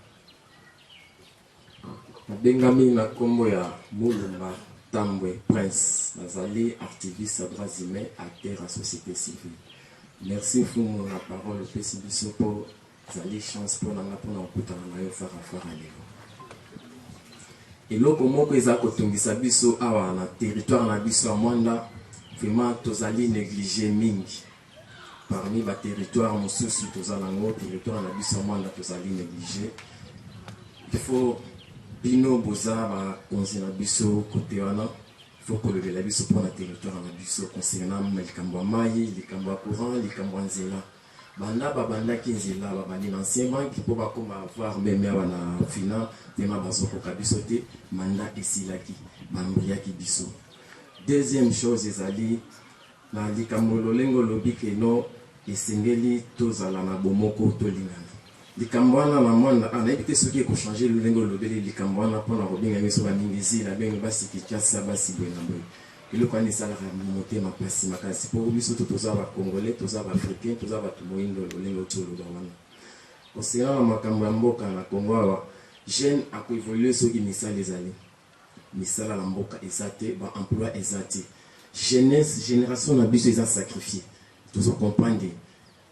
E: Nabengami na nkombo ya Mulumba Tambwe Prince, nazali activiste ya droits humains, acteur ya société civile. Merci Mfumu na parole opesi biso mpo ezali chance mpo na nga mpo na kokutana na yo fara fara lelo. Eloko moko eza kotungisa biso awa na territoire na biso ya Mwanda, vraiment tozali négligé mingi. Parmi ba territoire mosusu toza nango, territoire na biso ya Mwanda tozali négligé. Il faut bino boza bakonzi na biso kote wana, il faut kolobela biso mpo na territoire na biso concernant likambo ya mai, likambo ya courant, likambo ya nzela. Banda babandaki nzela, babandi na ancien banque mpo bakoma voir meme awa na fina, vraiment bazokoka biso te, mandat esilaki, bambriaki biso. Deuxième chose ezali na likambo lolenge olobi ke no esengeli tozala na bomoko, tolingana. Likambo wana na Mwanda, nayebi te soki ekochange lolenge olobeli likambo wana mpona kobenga biso bamingi zila, bengi basi Kinshasa, basi boye na boye. Eloko wana esalaka motema pasi makasi po biso tout toza ba congolais, toza ba africain, toza batu moyindo lolenge oti oloba wana. Concernant na makambo ya mboka na Congo awa, jeune ako evoluer soki misala ezali. Misala na mboka eza te, ba emploi eza te. Jeunesse, generation na biso eza sacrifier. Tozo comprendre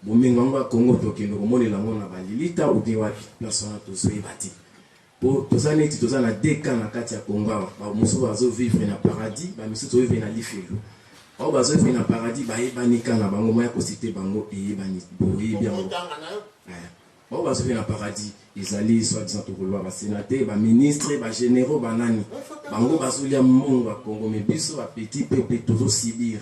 E: bomengo yango ya Congo tokende komonela yango na ba lilita ou bien wapi, place wana tozoyeba te. Po toza neti toza na deux camps na kati ya Congo awa, ba mosusu bazo vivre na paradis, ba misusu bazo vivre na lifelo. Oyo bazo vivre na paradis bayebani camp na bango, moyen ya ko citer bango eyebani, boyebi yango. Oyo bazo vivre na paradis ezali soit disant tokoloba ba sénateur, ba ministre, ba généraux, ba nani. Bango bazolia mbongo ya Congo, mais biso ba petit peuple tozo subir,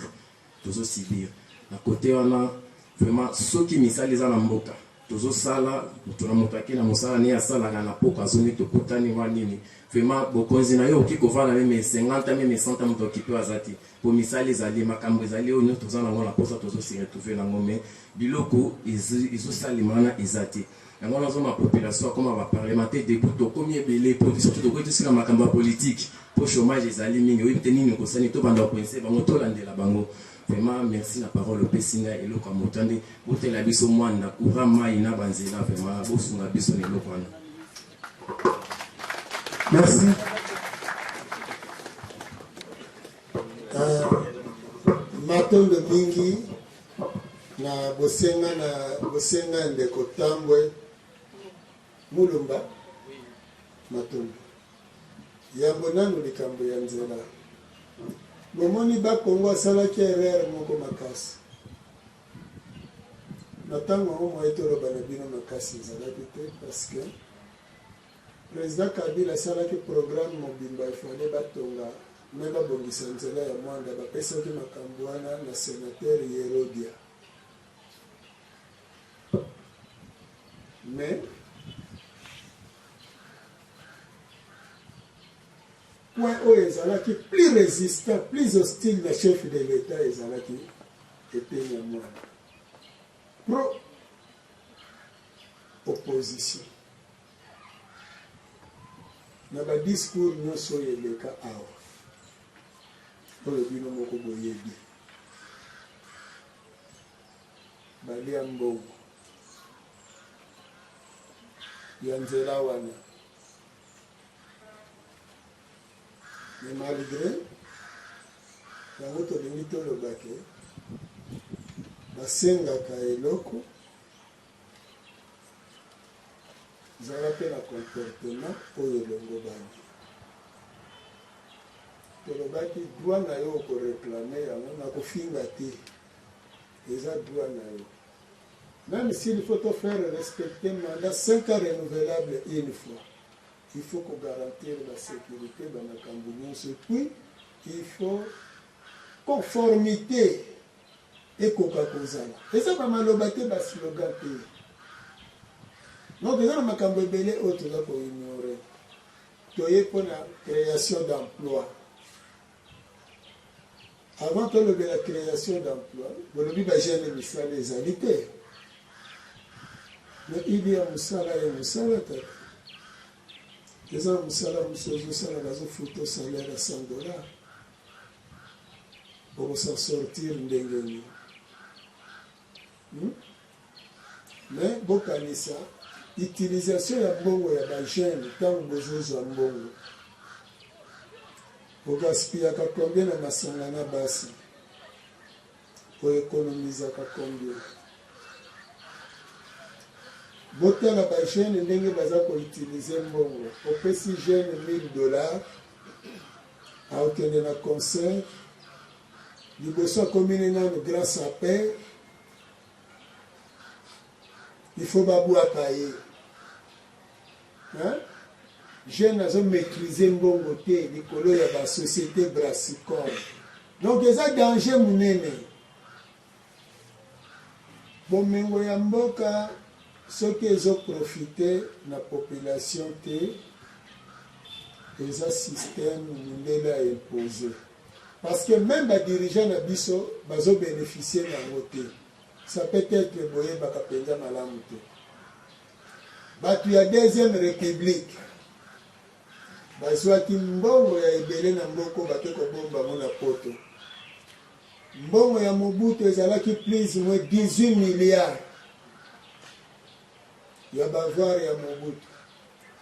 E: tozo subir. Na côté wana vraiment soki misala eza na mboka, Tozosala moto na moto ake na mosala ne asalaka na poko azongi tokutani wa nini. Vraiment bokonzi na yo okoki kovanda meme 50 ans meme 100 ans moto akipe aza te. Po misala ezali makambo ezali oyo nyonso toza nango na posa tozo se retrouver nango mais biloko ezosalema wana eza te. Yango wana ozomona population akoma ba parlementaire debout tokomi ebele po surtout tokoki tosila makambo ya politique po chômage ezali mingi oyebi te nini okosani tobanda kocoince bango tolandela bango. Vraiment merci na parole opesi ngai eloko ya motande botela biso mwanda courant mayi na banzela vraiment bosunga biso na eloko wana.
A: Merci. Matondo mingi na bosenga na bosenga ya ndeko Tambwe Mulumba. Matondo. Yambo nanu likambo ya nzela. Bomoni ba Kongo asalaki erreur moko makasi. Na tango yango moye toloba na bino makasi ezalaki te parce que President Kabila asalaki programme mobimba il fallait batonga mais babongisa nzela ya Muanda bapesaki makambo wana na senateur Yerodia. Mais point oyo ezalaki plus resistant, plus hostile na chef de l'Etat ezalaki eteni ya Muanda. Pro opposition. Na ba discours nyonso oyo eleka awa, oyo bino moko boyebi, balia mbongo ya nzela wana. Mais malgre yango tolingi toloba ke basengaka eloko zala pe na comportement oyo elongobani. Tolobaki droit na yo oko reclamer yango na kofinga te, eza droit na yo. Meme s'il faut to faire respecter mandat 5 ans renouvelable une fois, il faut ko garantir ba securite ba makambo nionso et puis il faut conformite ekoka kozala. Eza ba maloba te, ba slogan te. Donc eza na makambo ebele oyo toza ko ignorer. Toye pona creation d'emploi. Avant tolobela creation d'emploi, bolobi ba jeunes misala ezali te. Mais il ya musala ya musala tata. Eza na musala mosusu ozosala bazofuta salaire ya 100 dollars. Oko s'en sortir ndenge nini? Hmm? Mais bokanisa utilisation ya mbongo ya ba jeunes tango bozozwa mbongo. Ogaspillaka combien na masanga na basi? O economisaka combien? Botala ba jeunes ndenge baza ko utiliser mbongo. Opesi jeune 1000 dollars akokende na concert liboso akomi ne nanu grand sapeur il faut babwaka ye hein? Jeune azo maitriser mbongo te likolo ya ba société brassicole donc eza danger munene. Bomengo ya mboka soki ezo profiter na population te eza système mundele a imposer parce que meme ba dirigeants na biso bazo beneficier na yango te ça peut etre boyebaka penza malamu te. Batu ya deuxième republique bazuaki mbongo ya ebele na mboko bake kobomba yango na poto. Mbongo ya Mobutu ezalaki plus moins 18 milliards ya ba avoir ya Mobutu.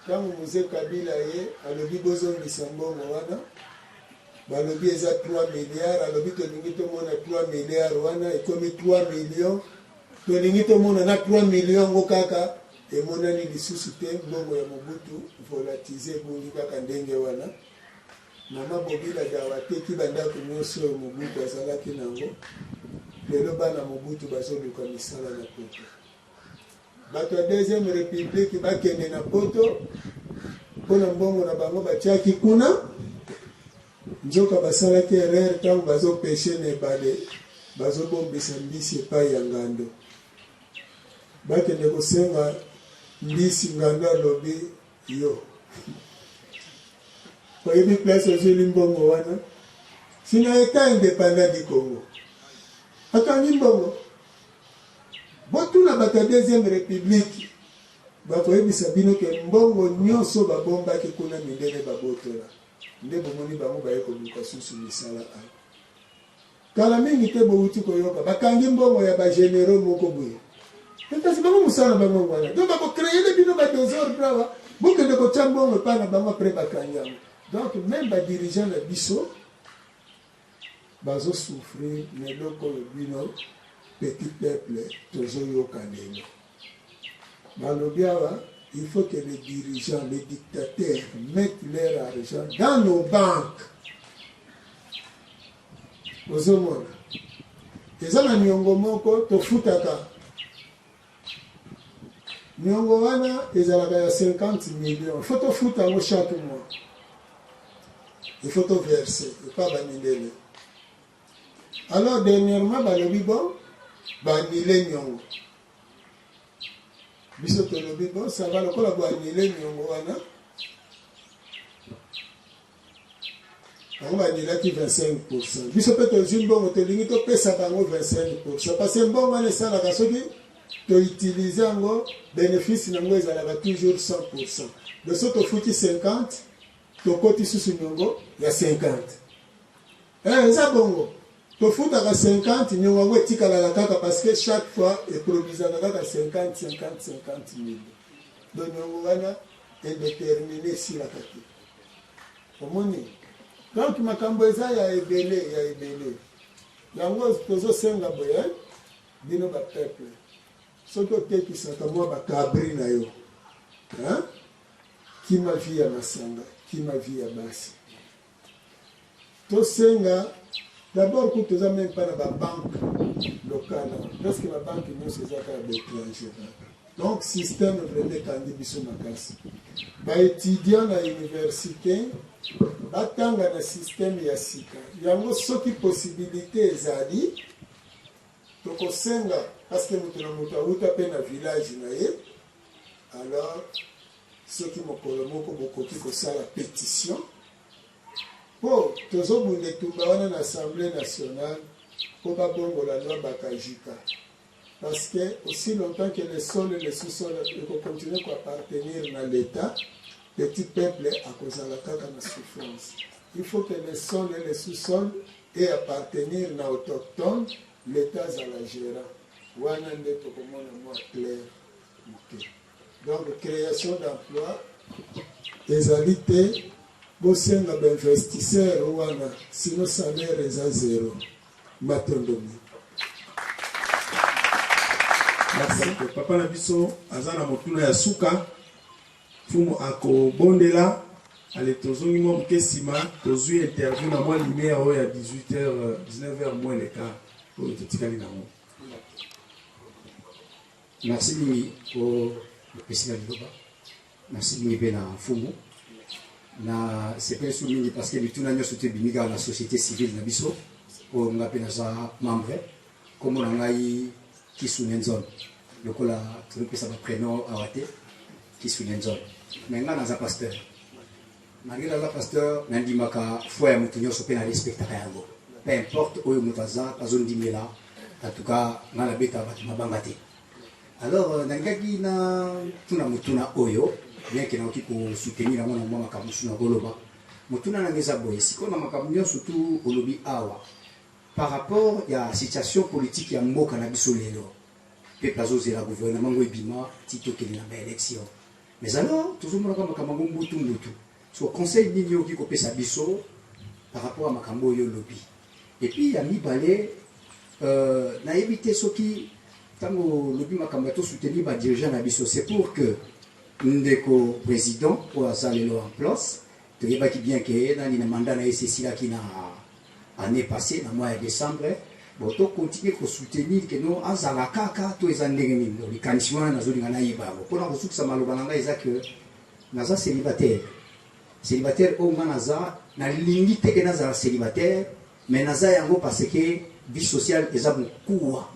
A: Tango Mzee Kabila aye alobi bozongisa mbongo wana, balobi eza 3 milliards, alobi tolingi tomona 3 milliards wana ekomi 3 millions, tolingi tomona na 3 millions yango kaka emonani lisusu te, mbongo ya Mobutu volatise ebungi kaka ndenge wana. Mama Bobila Dawa ateki ba ndako nionso oyo Mobutu azalaki nango, lelo bana Mobutu bazoluka misala na poto. Bato ya deuxième republique bakende na poto mpo na mbongo na bango batiaki kuna, nzoka basalaki erreur tango bazo pecher na ebale, bazobombisa mbisi epai ya ngando. Bakende kosenga mbisi ngando alobi yo oyebi place ozweli mbongo wana sina etat independant du Congo akangi mbongo botuna bato ya deuxième république bakoyebisa bino ke mbongo nyonso babombaki kuna mindele babotola nde bomoni bango baye koluka susu misala awa Kala mingi te bowuti koyoka bakangi mbongo ya ba generaux moko boye. Mais kasi bango mosala na bango yango wana. Donc bako creer bino ba desordre awa, bokende kotia mbongo epai na bango après bakangi yango. Donc meme ba dirigeants na biso bazo souffrir na eloko oyo bino petit peuple tozoyoka lelo. Balobi awa il faut que les dirigeants, les dictateurs mettent leur argent dans nos banques. Ozomona eza na niongo moko tofutaka niongo wana ezalaka ya 50 millions il faut tofuta yango chaque mois il faut toverse epa bamindele alors dernièrement balobi bon baannule niongo biso tolobi bon ça va lokola boannule niongo wana Bango ba annulaki 25 pourcent. Biso pe tozui mbongo tolingi topesa bango 25 pourcent parce que mbongo wana esalaka soki to utiliser yango benefice na yango ezalaka toujours 100 pourcent. Donc soki tofuti 50 tokoti susu niongo ya 50. Eh eza bongo. Tofutaka 50 niongo yango etikalaka kaka parce que chaque fois eproduisaka kaka 50 50 50 mille. Donc niongo wana indetermine esilaka te. Omoni? Donc makambo eza ya ebele ya ebele. Yango tozo senga boye hein? Bino ba peuple. Soki otekisaka mwa ba cabri na yo. Hein? Kima vie ya masanga, kima vie ya basi. Tosenga d'abord kutu toza meme pas na ba banque locale awa. Presque ba banque nyonso eza kaka ba étranger kaka. Donc système vraiment ekangi biso makasi. Ba étudiants na université batanga na système ya sika. Yango soki possibilité ezali tokosenga parce que moto na moto awuta mpe na village na ye alors soki mokolo moko bokoki kosala petition Po tozo bunda etumba wana na assemblee nationale po ba bongola loi Bakajika parce que aussi longtemps que le sol et le sous sol eko continuer ko appartenir na l'etat petit peuple akozala kaka na souffrance. Il faut que le sol et le sous sol e appartenir na autochtone l'etat azala gerant wana nde tokomona mua clair moke. Donc creation d'emploi ezali te bosenga ba investisseurs wana sinon salaire eza zero. Matondo mingi.
C: Merci. Papa na biso aza na motuna ya suka mfumu akobondela ale tozongi mwa moke nsima tozwi interview na mwa lumière oyo ya 18h 19h moins le quart oyo totikali nango.
B: Merci mingi po opesi nga liloba. Merci mingi pe na mfumu. Na sepeli su mingi parce que mituna nyonso te ebimi kaka na société civile na biso oyo nga pe naza membre. Kombo na ngai Kisune Nzon. Lokola tozopesa ba prénom awa te, Kisune Nzon. Mais nga naza pasteur. Malgré naza pasteur, nandimaka foi ya moto nyonso pe na respectaka yango. Peu importe oyo moto aza azondimela, en tout cas nga nabeta bato mabanga te. Alors euh, nalingaki na tuna motuna oyo bien que nakoki kosoutenir yango na mwa makambo mosusu nakoloba. Motuna na nga eza boye, sikoyo na makambo nyonso tu olobi awa par rapport ya situation politique ya mboka na biso lelo, peuple azozela gouvernement ngo ebima ti tokende na ba election. Mais alors tozomona kaka makambo yango mbutu mbutu. So conseil nini yo okoki kopesa biso par rapport ya makambo oyo olobi? Et puis ya mibale euh, nayebi te soki ntango olobi makambo ya to soutenir ba dirigeants na biso c'est pour que ndeko président oyo aza lelo en place toyebaki bien ke nani na mandat na ye esilaki na annee passee na mois ya decembre bon to continuer ko soutenir que no azala kaka to eza ndenge nini donc likanisi wana nazolinga nayeba yango mpona kosukisa maloba na ngai eza que naza célibataire célibataire oyo nga naza nalingi te ke nazala célibataire mais naza yango parce que vie sociale eza mokuwa.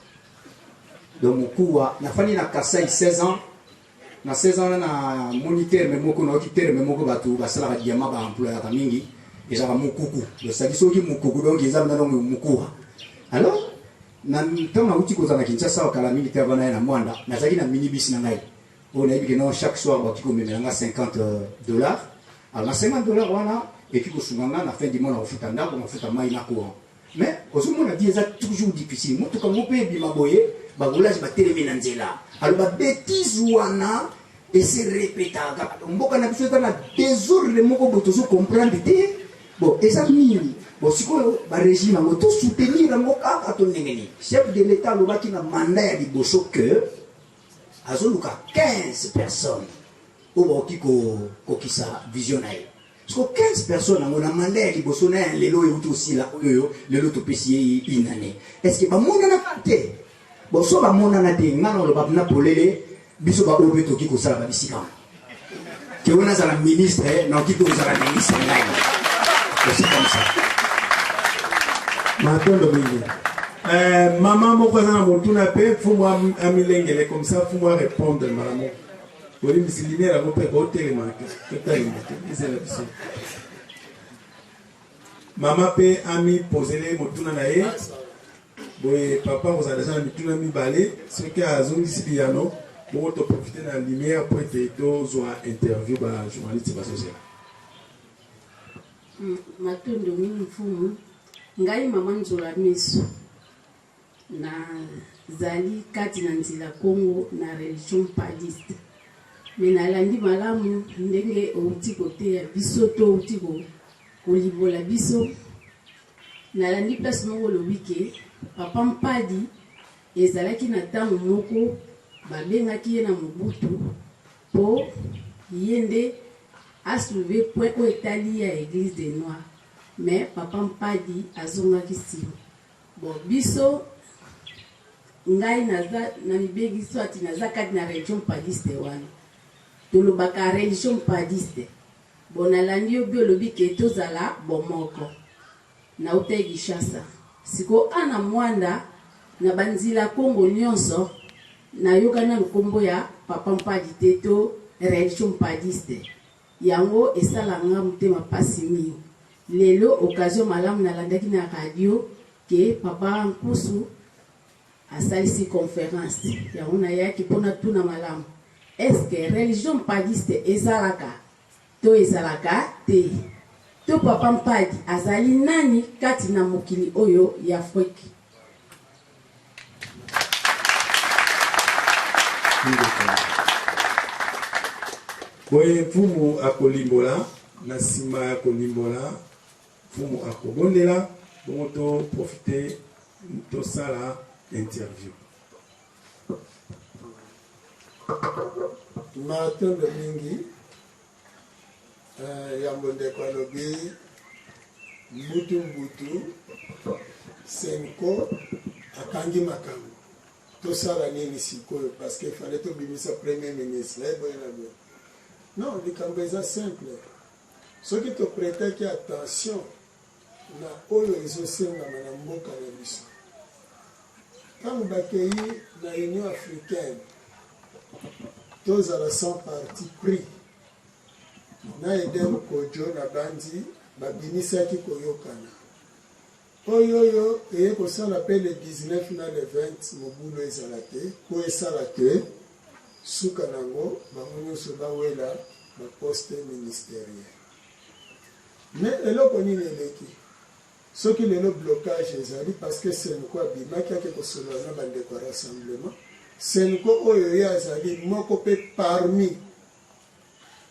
B: Donc mokuwa nafandi na Kasai 16 ans. Na 16 ans wana na moni terme moko, nayoki terme moko bato basalaka diamant ba employaka mingi, ezalaka mokuku. Donc c'est-à-dire soki mokuku, donc eza mpenza donc mokuwa. Alors na ntango nauti kozala na Kinshasa kala mingi te, avant naya na Mwanda, nazalaki na minibus na ngai oyo nayebi ke non, chaque soir bakoki komemela nga 50 $. Alors na 50 $ wana eki kosunga nga na fin du mois na kofuta ndako, na kofuta mai na courant. Mais ozomona di eza toujours difficile. Motuka ngo mpe ebima boye, baroulage batelemi na nzela. Alors babêtises wana ese répétaka. Mboka na biso eza na désordre moko boye, tozocomprendre te. Bon, eza nini? Bon, sikoyo barégime yango tosoutenir yango kaka to ndenge nini? Chef de l'État alobaki na mandat ya liboso que azoluka 15 personnes oyo bakoki kokokisa vision na ye. Siko 15 personnes yango na mandat ya liboso na ya lelo oyo euti osila, oyo lelo topesi ye une année, est ce que bamonanaka te? Bon, so bamonana te, nga na oloba na polele, biso baoyo mpe tokoki kosala babisika wana ke oyo nazala ministre, nakoki mpe kozala ministre ngai. C'est comme ça.
C: Matondo mingi. Mama moko aza na motuna mpe mfumu amilengele comme ça mfumu arépondre mbala moko. Bolimbisi, lumière yango mpe kotelema totalema te, ezela biso. Mama mpe amipozele motuna na ye boye. Papa kozala deja na mituna mibale, soki azongisi biyano bongo toprofite na lumière po ete tozwa interview, bajournaliste bazozela.
F: Matondo mingi mfumu. Ngai mama Nzola Miso, nazali kati na nzela Kongo na religion mpadiste. Me nalandi malamu ndenge outi koteya biso to outi kolibola biso. Nalandi place moko olobi ke papa Mpadi ezalaki na ntango moko babengaki ye na Mobutu mpo ye nde asoulever point oyo etali ya église des Noirs, mais papa Mpadi azongaki nsima. Bon, biso, ngai naza na mibengi swati naza kati na religion mpadiste wana tolobaka religion mpadiste. Bon, nalandi yo bi olobi ke tozala bomoko. Nautai Kinshasa, sikoyo ana Mwanda na banzila Kongo nyonso nayoka nanu nkombo ya papa Mpadi te to religion mpadiste. Yango esalanga motema mpasi mingi. Lelo occasion malamu, nalandaki na radio ke papa Nkusu asalisi conférence. Yango nayaki mpo natuna malamu: est-ce religion mpadiste ezalaka to ezalaka te, to papa Mpadi azali nani kati na mokili oyo ya Afrike?
C: Boye mfumu akolimbola. Na nsima ya kolimbola, mfumu akobondela, bongo toprofite tosala interview.
A: Matondo mingi. Yambo ndeko alobi mbutu mbutu Cenco akangi makambo, tosala nini sikoyo? Parce que fallait tobimisa premier ministre, boye na boye. Non, likambo eza simple. Soki toprêtaki attention na oyo ezosengama na mboka na biso, ntango bakei na Union africaine, tozala sans parti pris na Edem Kojo na bandi babimisaki koyokana oyo oyo eye kosala mpe le 19 na le 20 mobulu ezala te, mpo esala te suka nango bango nyonso bawela baposte ministériel. Mais eloko nini eleki soki lelo blocage ezali? Parce que Cenco abimaki ake kosolola na bandeko ya rassemblement. Cenco oyo ye azali moko mpe parmi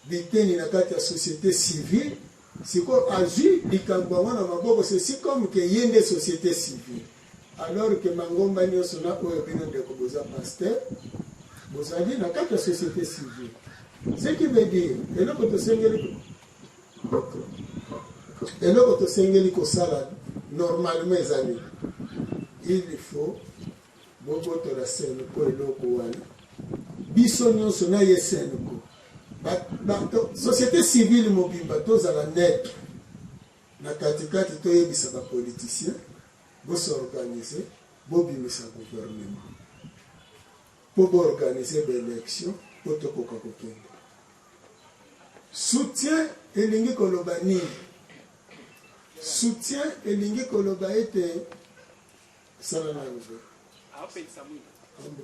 A: biteni na kati ya société civile, sikoyo azwi likambo yango na maboko, ceci comme ke ye nde société civile, alors ke mangomba nyonso na oyo bino ndeko boza pasteur bozali na kati ya société civile. Ce qui veut dire, eloko tosengeli kosala normalement eza nini? Il faut bobotola Cenco eloko wana. Biso nyonso na ye Cenco, société civile mobimba, tozala neutre na katikati, toyebisa bapoliticien bos'organiser, bobimisa gouvernement. mpo boorganize baélection mpo tokoka kokende. Soutien elingi koloba nini? Soutien elingi koloba ete sala nanu boye. Ambo.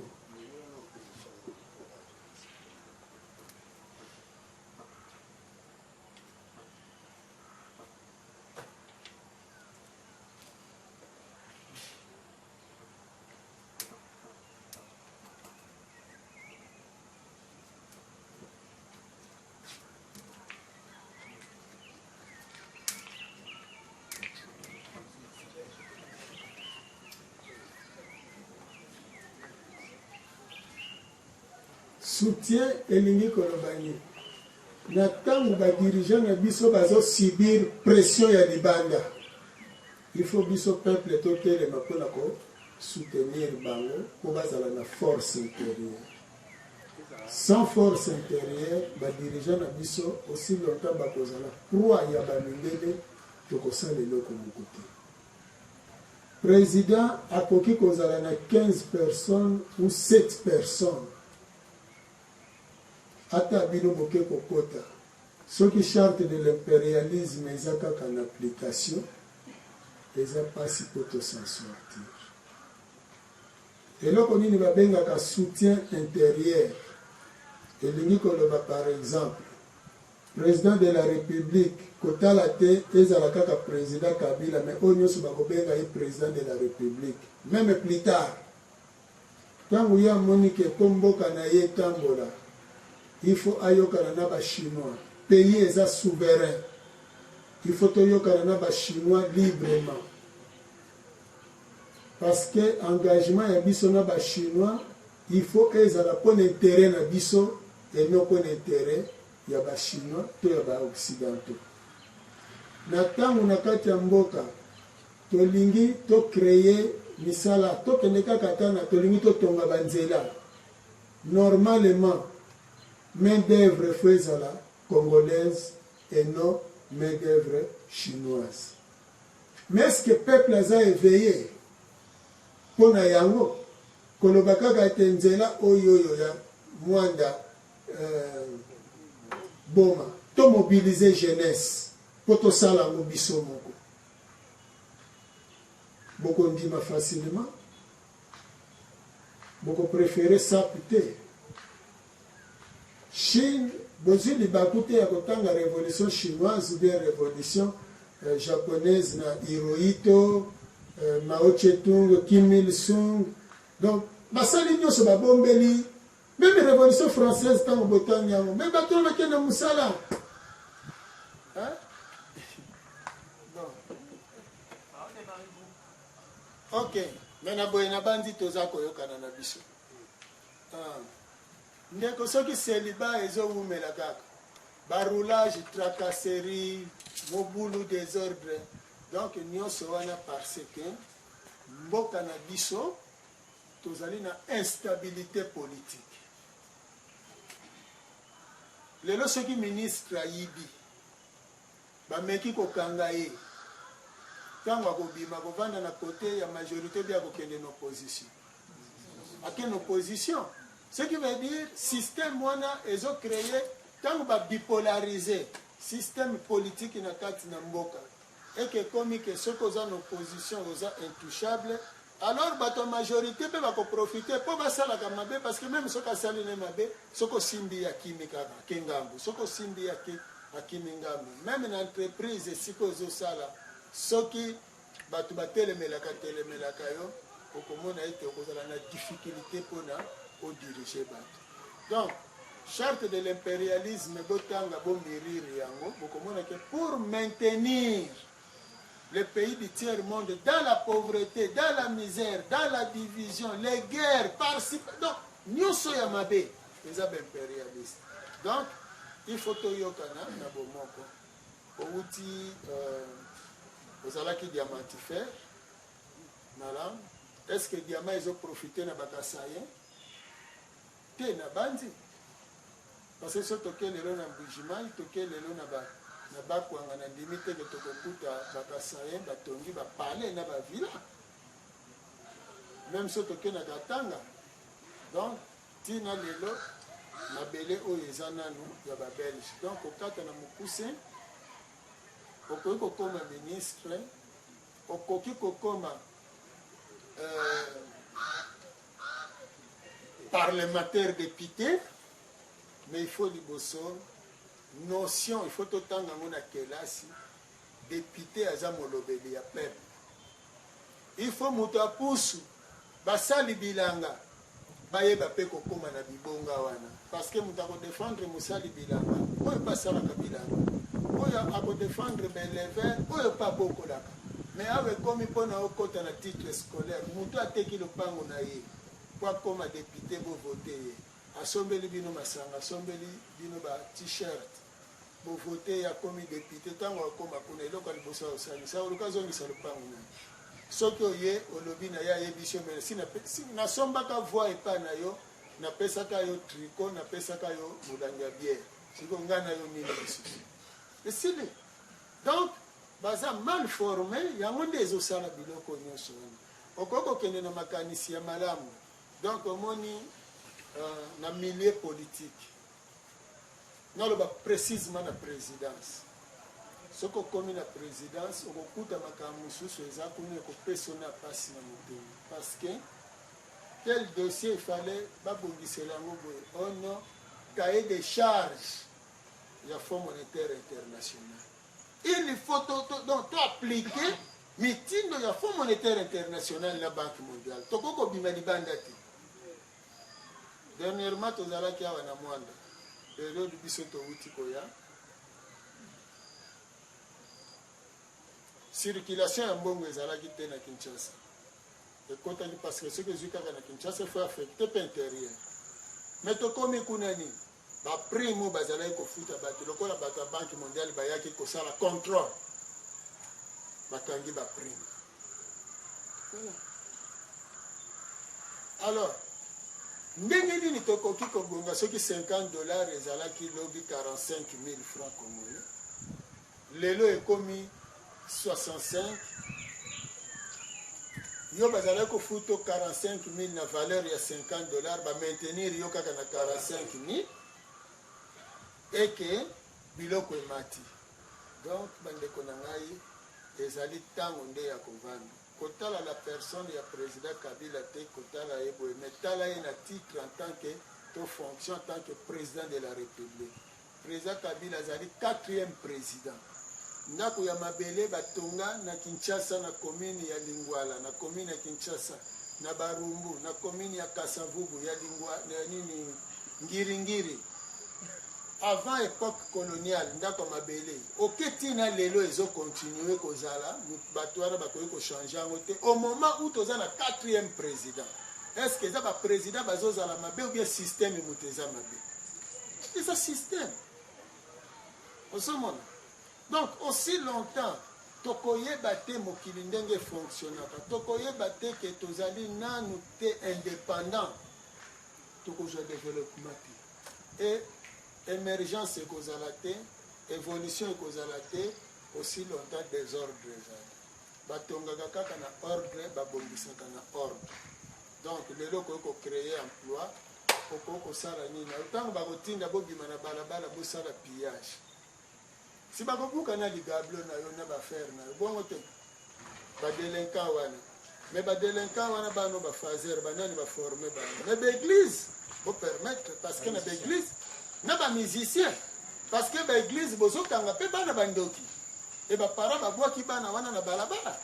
A: Soutien elingi koloba nini? Na ntango ba dirigeants na biso bazo subir pression ya libanda, il faut biso peuple totelema mpona ko soutenir bango mpo bazala na force interieure. Sans force interieure, ba dirigeants na biso aussi longtemps bakozala proie ya ba mindele, tokosala eloko moko te. President akoki kozala na 15 personnes ou 7 personnes, ata bino boke kokota, soki charte de l'imperialisme eza kaka na application, eza pasi po to s'en sortir. Eloko nini babengaka soutien interieur? Elingi koloba par exemple, President de la Republique, kotala te ezala kaka President Kabila mais oyo nionso bakobenga ye President de la Republique, meme plus tard, tango ye amoni que po mboka na ye etambola, il faut ayokana na ba Chinois, pays eza souverain, il faut toyokana na ba Chinois librement. Parce que engagement ya biso na ba chinois il faut ezala pona interet na biso et non pona interet ya ba chinois to ya ba occidentaux. Na tango na kati ya mboka tolingi to creer misala, tokende kaka ata na tolingi totonga ba nzela, normalement main d'oeuvre faut ezala congolaise et non main d'oeuvre chinoise. Mais est ce que peuple aza eveille pona yango? Koloba kaka ete nzela oyoyo ya Muanda euh, Boma to mobiliser jeunesse po tosala yango biso moko. Bokondima facilement? Boko preferer sapu te? Chine bozui libaku te ya kotanga revolution chinoise ou bien revolution japonaise na Hirohito, Mao Tse Tung, Kim Il Sung donc basali nionso babombeli meme revolution française tango botangi yango mais bato wana bakende mosala hein? Bon. Ok, mais na boye nabandi toza koyokana na biso. Ah. Ndeko soki celibat ezo wumela kaka ba roulage tracasserie mobulu desordre donc nionso wana parce que mboka na biso tozali na instabilite politique. Lelo soki ministre ayibi bameki kokanga ye tango akobima akovanda na cote ya majorite ou bien akokende na opposition? Akende opposition. Ce qui veut dire système wana ezo creer tango ba bipolariser système politique na kati na mboka eke ekomi ke soki oza na opposition oza intouchable alors bato ya majorite pe bako profiter po basalaka mabe parce que meme soki asali ne mabe soki osimbi ye akimi kaka ake ngambo soki osimbi ye ake akimi ngambo meme na entreprise esika ozosala soki Batu batelemelaka telemelaka yo, okomona ete okozala na difficulte pona o diriger batu. Donc, charte de l'imperialisme botanga bo murir yango, bokomona que pour maintenir les pays du tiers monde dans la pauvrete, dans la misère, dans la division, les guerres par ci, donc nioso ya mabe eza ba imperialistes. Donc, il faut toyokana na bomoko. Owuti euh, ozalaki diamantifère malamu. Est ce que diamant ezo profiter na ba kasaïens? Te na banzi. Parce que soki toke lelo na Mbujimayi, toke lelo na ba na Bakwanga na ndimi te ke tokokuta ba kasaïens batongi ba palais na ba villa. Même soki toke na Katanga. Donc. Ti na lelo mabele oyo eza nanu ya ba belge. Donc kokata na mokuse, okoki kokoma ministre, okoki kokoma euh, parlementaire député, mais il faut liboso notion, il faut totanga yango na kelasi. Député aza molobeli ya peuple. Il faut moto ya pusu, basali bilanga bayeba pe kokoma na bibonga wana, parce que moto ako defendre mosali bilanga oyo pe asalaka bilanga, oyo ako defendre ba eleveur oyo pe abokolaka. Mais awa ekomi pona okota na titre scolaire, moto ateki lopango na ye po akoma depute, bo voter ye, asombeli bino masanga, asombeli bino ba t-shirt, Bo vote ye akomi depute tango akoma kuna eloko ya liboso akosalisa akoluka azongisa lopango na ye soki oye olobi na ye ayebisi yo mais si nasombaka voix epai na yo napesaka yo tricot napesaka yo molangi ya bière sikoyo ngai na yo nini lisusu esili donc baza mal forme yango nde ezosala biloko nyonso wana okoki kokende na makanisi ya malamu donc omoni uh, na milieu politique Naloba precisement na presidence. Soki okomi na presidence okokuta makambo mosusu eza kuna ekopesa yo na pasi na motema parce que tel dossier il fallait babongisela yango boye oh non cahier de charge ya Fonds monétaire international il faut to, to, donc to appliquer mitindo ya Fonds monétaire international na Banque mondiale tokoki kobima libanda te. Dernièrement tozalaki awa na Mwanda, periode biso towuti koya, circulation ya mbongo ezalaki te na Kinshasa. Ekotaki parce que soki ezwi kaka na Kinshasa, il faut affecter pe interieur. Mais tokomi kuna nini? Ba prime oyo bazalaki kofuta bato lokola bato ya Banque mondiale bayaki kosala controle, bakangi ba prime. Voilà. Alors, ndenge nini tokoki kobonga soki 50 dollars ezalaki lobi 45 000 francs congolais, lelo ekomi 65 yo bazalaki kofuta 45 000 na valeur ya 50 dollars, ba maintenir yo kaka na 45 000 eke biloko emati. Donc bandeko na ngai, ezali ntango nde ya kovanda kotala la personne ya president Kabila te, kotala ye boye, mais tala ye na titre en tant que to fonction en tant que president de la République. President Kabila azali quatrième president. Ndako ya mabele batonga na Kinshasa na commune ya Lingwala, na commune ya Kinshasa, na Barumbu, na commune ya Kasavubu, ya Lingwa, ya nini, Ngiringiri. Avant epoque coloniale, ndako ya mabele oke tina lelo ezo continuer kozala, bato wana bakoki ko changer yango te. Au moment où toza na quatrième president, est-ce que eza ba president bazozala mabe ou bien système moto eza mabe? Eza système. Ozomona? Donc aussi longtemps tokoyeba te mokili ndenge efonctionnaka, tokoyeba te ke tozali nanu te indépendant, tokozwa développement te. Et émergence ekozala te, évolution ekozala te aussi longtemps désordre ezali. Batongaka kaka na ordre, babongisaka na ordre. Donc lelo okoki ko créer emploi, okoki kosala nini, ntango bakotinda bobima na balabala bosala pillage, si bakobuka na ligablo na yo na bafere na yo bongo te, badelinquant wana. Mais badelinquant wana bano bafaser banani baforme bango, mais baeglise bopermettre, parce que na baeglise na bamusicien, parce que baeglise bozokanga mpe bana bandoki e baparent babwaki bana wana na balabala,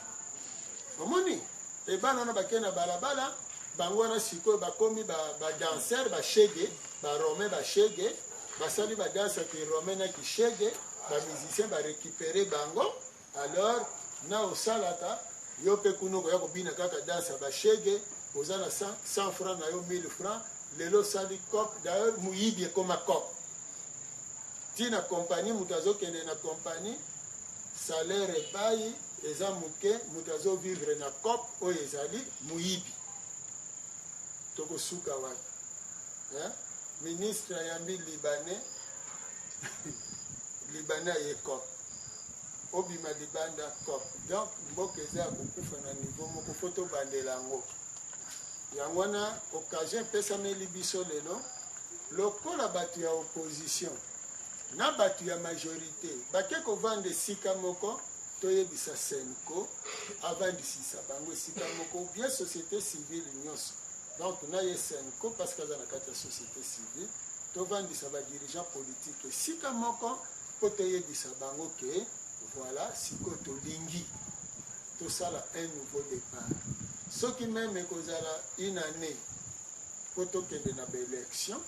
A: omoni e bana wana bakei na balabala, bango wana sikoyo bakomi badanseur ba bashege, baromain bashege, basali badanse ya kiromain na kishege, bamusicien barécupere bango. Alors na osalaka yo mpe kuna okoya kobina kaka danse ya bashege, oza na 100 francs na yo, 1000 francs, lelo osali cop. D'ailleurs moyibi ekoma cop ti na compagnie, moto azokende na compagnie salaire epai eza moke, moto azovivre na cop oyo ezali moyibi. Tokosuka wapi eh? Ministre ayambi libanais libanais aye cop, obima libanda cop. Donc mboka eza ya kokufa na niveau moko, fo tobandela yango. Yango wana occasion epesameli biso lelo lokola bato ya opposition na bato ya majorite bake kovanda esika moko, toyebisa CENCO avandisisa bango esika moko ou bien société civile nyonso. Donc na ye CENCO parce que aza na kati ya société civile, tovandisa ba dirigeants politiques esika moko mpo toyebisa bango ke voilà, sikoyo tolingi tosala un nouveau départ. Soki meme ekozala une année mpo tokende na ba élection,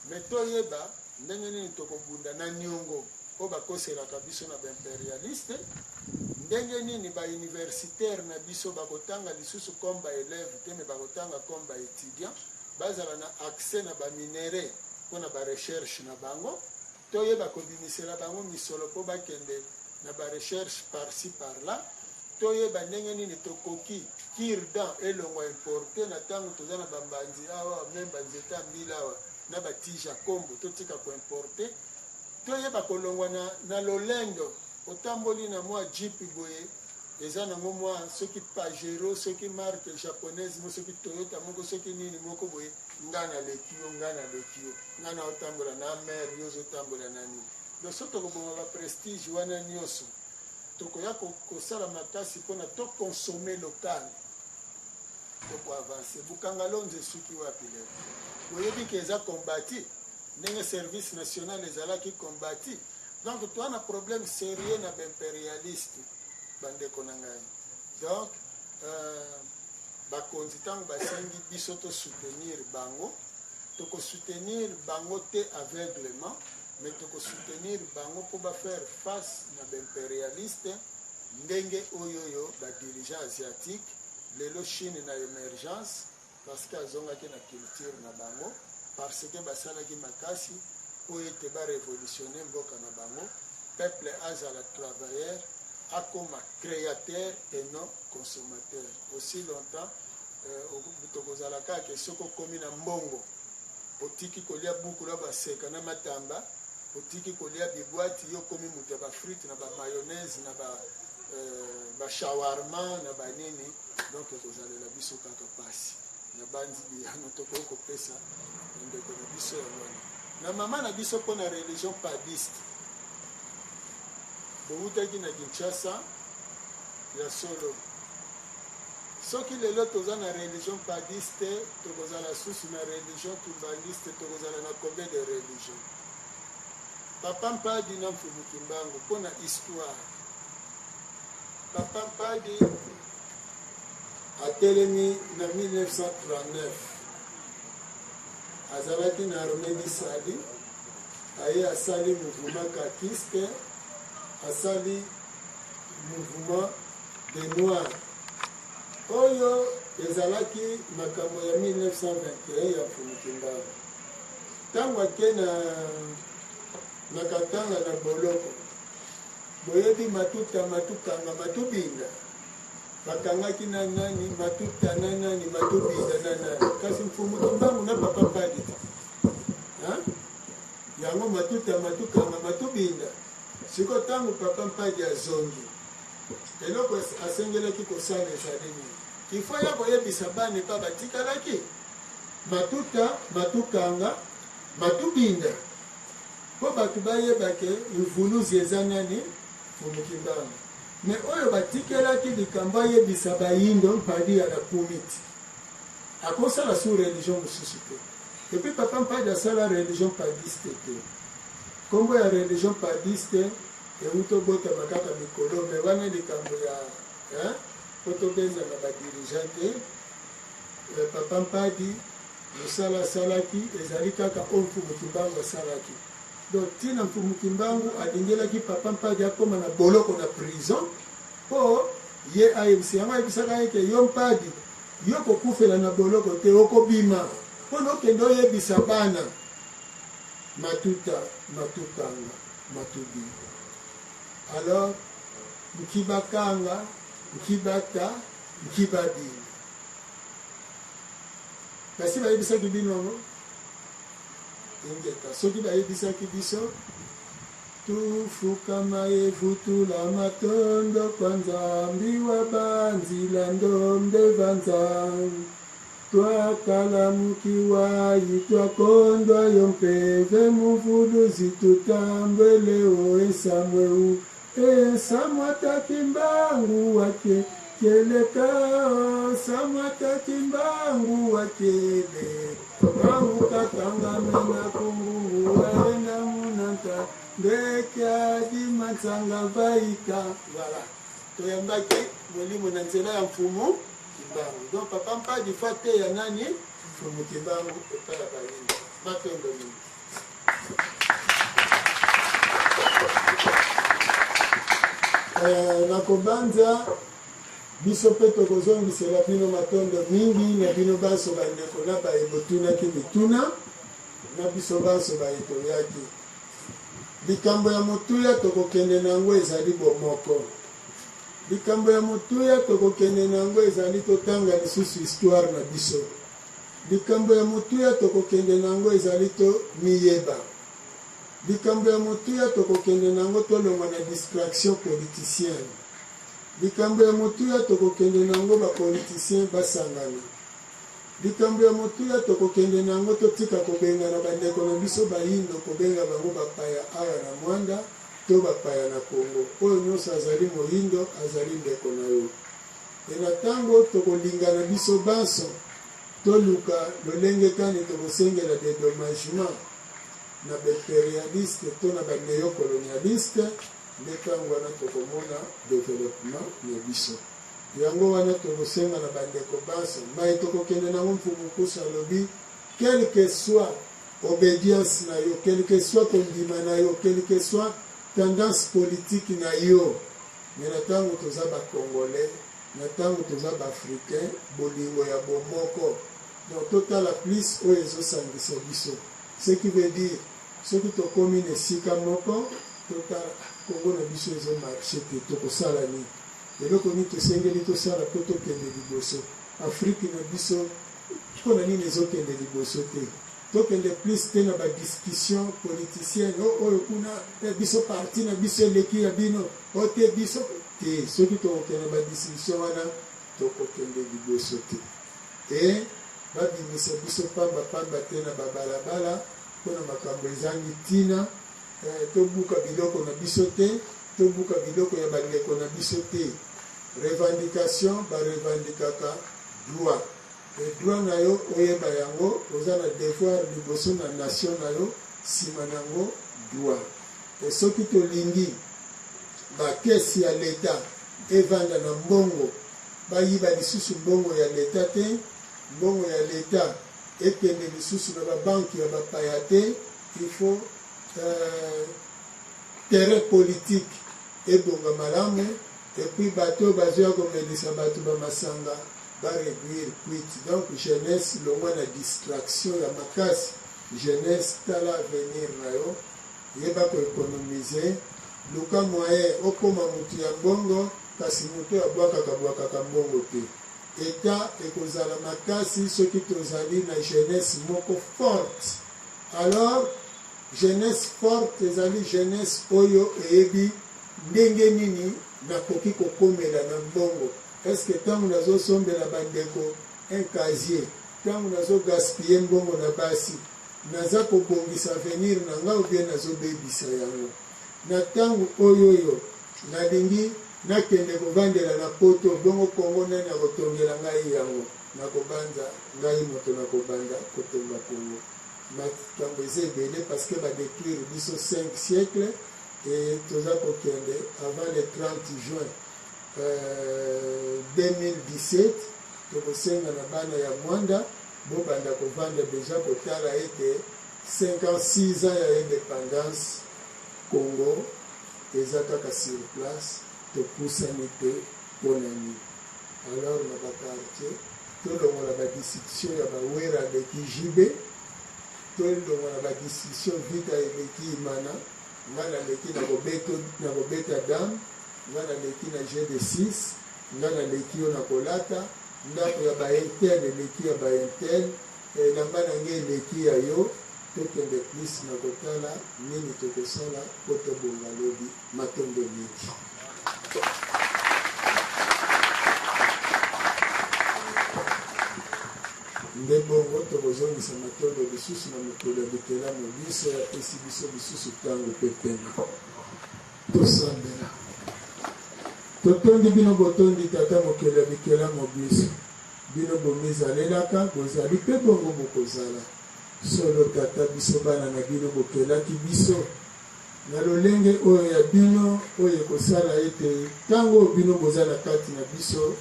A: mais toyeba ndenge nini tokobunda na niongo oyo bakoselaka biso na ba impérialiste, ndenge nini ba universitaire na biso bakotanga lisusu comme ba élève te, mais bakotanga comme ba étudiant, bazala na accès na ba minerais mpona ba recherche na bango, toyeba kobimisela bango misolo mpo bakende na ba recherche par-ci par-là, toyeba ndenge nini tokoki cure-dent elongwa importe na ntango toza na bambanzi awa, meme banzete ya mbila awa na batige ya kombo, totika koimporte, toyeba kolongwa na lolendo. Otamboli na mwa jeep boye, eza nango mwa soki Pajero, soki marque japonaise mo, soki Toyota moko, soki nini moko boye, nga naleki yo, nga naleki yo, nga na otambola na mer, yo ozotambola na nini. Donc so tokoboma baprestige wana nyonso, tokoya kosala makasi mpona toconsommer local, tokoavance. Bukanga Lonzo esuki wapi lelo? Boyebi ke eza combati ndenge service national ezalaki combati. Donc toa na problème sérieux na baimpérialiste, bandeko na ngai. Donc bakonzi ntango basengi biso tosoutenir bango, tokosoutenir bango te aveuglement, mais tokosoutenir bango mpo bafaire face na baimpérialiste, ndenge oyo oyo badirigeant asiatique lelo, Chine na émergence, parce que azongaki na culture na bango, parce que basalaki makasi mpo ete barévolutionne mboka na bango, peuple azala travailleur, akoma créateur et non consommateur. Aussi longtemps tokozala kaka, soki okomi na mbongo, otiki kolia buku na baseka na matamba, otiki kolia bibwati, yo okomi moto ya bafrite na bamayonnaise na bashawarma na banini, donc ekozalela biso kaka mpasi. Na bandi biyano tokoki kopesa na ndeko na biso yango wana. Na mama na biso, mpo na religion padiste, bowutaki na Kinshasa. Ya solo, soki lelo toza na religion padiste, tokozala susu na religion kimbangiste, tokozala na combien de religion? Papa Mpadi na Mfumu Kimbangu, mpo na histoire, Papa Mpadi atelemi na 1939, azalaki na armée disali, aye asali mouvement kakiste, asali mouvement des Noirs oyo ezalaki makambo ya 1921 ya Mfumu Kimbangu. Ntango ake na Katanga na boloko, boyebi matuta, matukanga, matubinda, bakangaki na nani? Matuta na nani? Matubinda na nani? Kasi Mfumu Kimbangu na Papa Mpadi te. Yango matuta, matukanga, matubinda. Sikoyo ntango Papa Mpadi azongi, eloko asengelaki kosala ezali nini? Ifo ya koyebisa bana epa batikalaki matuta, matukanga, matubinda, mpo bato bayeba ke mvuluzi eza nani? Mfumu Kimbangu. Me oyo batikelaki likambo ayebisa bayindo, Mpadi ya na kumiti akosala su religion mosusu te. Et puis Papa Mpadi asala religion padiste te. Nkombo ya religion padiste euti obotama kaka mikolo, me wana likambo ya mpo tobendana badirigeant te. Papa Mpadi mosala asalaki ezali kaka oyo Mfumu Kimbangu asalaki. Donc ntina Mfumu Kimbangu alingelaki Papa Mpadi akóma na boloko, na prison, mpo ye ayebisi yango. Ayebisaka ye ke yo Mpadi, yo kokufela na boloko te, okobima mpo na okende oyebisa bana matuta, matukanga, matubinga. Alors nkibakanga, nkibata, nkibabinga, kasi bayebisaki bino yango. Ingeta. Soki bayebisaki biso tufukama evutula matondo kwa Nzambi wa banzila ndombe vanza. Twakalamukiwa twakondwa yo mpeve muvuluzi tutambwele o ensamweu ensamwa kimbangu wake keleka samwa kimbangu wakele aukakangamena kungungu waenda munanta ndeke adimansanga vaika. Voilà, toyambaki molimo na nzela ya mfumu Kimbangu. Donc papa Mpadi fa te ya nani? Mfumu Kimbangu epai ya bayinda. Matondo mingi. Eh, nakobanza biso mpe tokozongisela bino matondo mingi na bino banso bandeko na baye botunaki mituna na biso banso baye toyaki. Likambo ya motuya tokokende na yango ezali bomoko. Likambo ya motuya tokokende na yango ezali totanga lisusu histoire na biso. Likambo ya motuya tokokende na yango ezali tomiyeba. Likambo ya motuya tokokende na yango tolongwa na distraction politicienne. Likambo ya motuya tokokende na yango ba politiciens basangana. Likambo ya motuya tokokende na yango totika kobengana bandeko na biso bayindo kobenga bango bapaya awa na Muanda to bapaya na Congo. Oyo nionso azali moyindo azali ndeko na yo. E na tango tokolingana biso banso toluka lolenge kani tokosengela dedommagement na ba imperialistes to na ba neocolonialistes nde tango wana tokomona developpement na biso. Yango wana tokosenga na bandeko banso maye tokokende na yango Mfumu Nkusu alobi quelque soit obedience na yo, quelque soit kondima na yo, quelque soit tendance politique na yo, mais na tango toza ba congolais, na tango toza ba africains, bolingo ya bomoko. Donc totala plus oyo ezosangisa biso. Ce qui veut dire soki tokomi na esika moko, totala ah Congo na biso ezo marcher te, tokosala nini? Eloko nini tosengeli tosala po tokende liboso? Afrique na biso mpo na nini ezokende liboso te? Tokende plus te na ba discussions politiciennes, oh oyo kuna eh biso parti na biso eleki ya bino, oh te biso te. Soki tokokende ba discussions wana tokokende liboso te. Et babimisa biso pamba pamba te na ba balabala mpo na makambo ezangi tina. Eh tobuka biloko na biso te, tobuka biloko ya ba ndeko na biso te. Revendication ba revendikaka droit. Et droit na yo oyeba yango, oza na devoir liboso na nation na yo, sima nango droit. Et soki tolingi ba caisses ya l'etat evanda na mbongo, bayiba lisusu mbongo ya l'etat te, mbongo ya l'etat ekende lisusu na ba banques ya bapaya te, il faut terrain politique ebonga malamu et puis bato oyo bazoya komelisa bato ba masanga ba reduire cuite. Donc jeunesse longwa na distraction ya makasi, jeunesse tala avenir na yo, yeba ko economiser, luka moyen okoma mutu ya mbongo kasi mutu oyo abwakaka bwakaka mbongo te. Etat ekozala makasi soki tozali na jeunesse moko forte. Alors jeunesse forte ezali jeunesse oyo eyebi ndenge nini nakoki kokomela na mbongo. Est ce que tango nazo sombela ba ndeko un casier, tango nazo gaspiller mbongo na basi, naza kobongisa avenir na nga ou bien nazo bebisa yango? Na tango oyoyo nalingi nakende kovandela na poto, bongo Congo nani akotongela ngai yango? Nakobanza ngai moto nakobanda kotonga Congo. Makambo eza ebele parce que ba detruire biso 5 siècles et toza kokende avant le 30 juin 2017 tokosenga na bana ya Muanda bobanda kovanda dejà kotala ete 56 ans ya independance Congo eza kaka sur place topusani te pona nini? Alors na ba quartier tolongola ba discussion ya ba Werra aleki JB, tolongola ba discussion Vita eleki Imana, nga naleki na kobeta dame, nga naleki na jeu de six, nga naleki yo na kolata, ndako ya ba intel eleki ya ba intel, elamba na nga eleki ya yo, tokende plus na kotala nini tokosala po tobonga lobi. Matondo mingi. Nde bongo tokozongisa matondo lisusu na Mokeli ya bikelamu binso oyo apesi biso lisusu ntango mpe pema. Tosambela. Totondi bino botondi, Tata Mokeli ya bikelamu binso. Bino bomizalelaka, bozali mpe bongo bokozala. Solo, Tata, biso bana na bino bokelaki biso na lolenge oyo ya bino, oyo ekosala ete ntango oyo bino boza na kati na biso,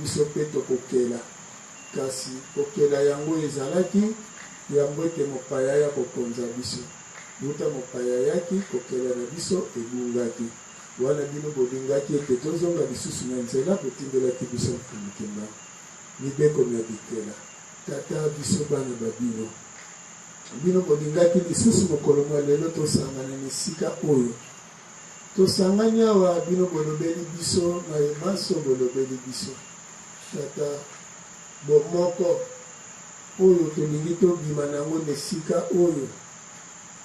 A: biso mpe tokokela. Kasi kokela yango ezalaki yambo ete mopaya aya kokonza biso. Wuta mopaya ayaki, kokela na biso ebungaki. Wana bino bolingaki ete tozonga lisusu na nzela, botindelaki biso Mfumu Kimbangu, mibeko mya bikela. Tata, biso bana ba bino, bino bolingaki lisusu mokolo mwa lelo tosangana na esika oyo. Tosangani awa, bino bolobeli biso maye manso bolobeli biso. Tata, bomoko oyo tolingi tobima na yango na esika oyo,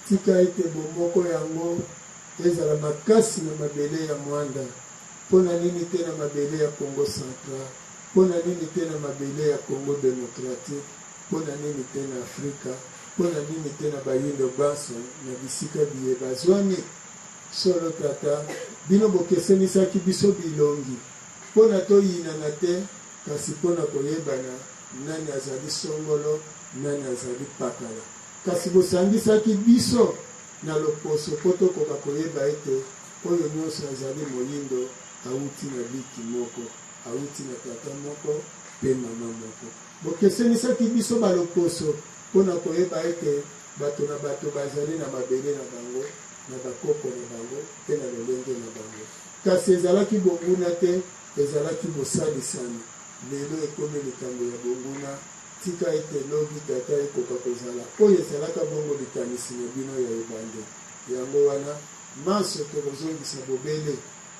A: tika ete bomoko yango ezala makasi na mabele ya Moanda. Mpo na nini te na mabele ya Kongo Central? Mpo na nini te na mabele ya Congo democratique? Mpo na nini te na Afrika? Mpo na nini te na Bayindo banso na bisika biye bazwami? Solo, Tata, bino bokesenisaki biso bilongi. Mpo na toyinana te, kasi mpo na koyebana nani azali songolo, nani azali pakala. Kasi bosangisaki biso na loposo mpo tokoka koyeba ete oyo nyonso azali moyindo awuti na liki moko, awuti na tata moko mpe mama moko. Bokesenisaki biso baloposo mpo na koyeba ete bato na bato bazali na mabele na bango, na bakoko na bango mpe na lolenge na bango. Kasi ezalaki bonguna te, ezalaki bosalisani. Lelo ekomi likambo ya bonguna. Tika ete lobi, Tata, ekoka kozala oyo ezalaka bongo likanisi na bino ya ebandeli. Yango wana, manso tokozongisa bobele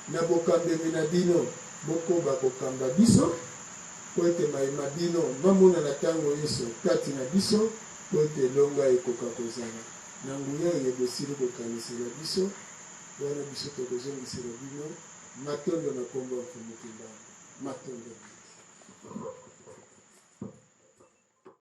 A: na bokambemi na bino. Bokoba kokamba biso, mpo ete maye ma bino mamonana ntango inso kati na biso, mpo ete elonga ekoka kozala na nguya eye bosili kokanisela biso. Wana biso tokozongisela bino matondo na kombo ya Mfumu Kimbangu. Matondo mingi.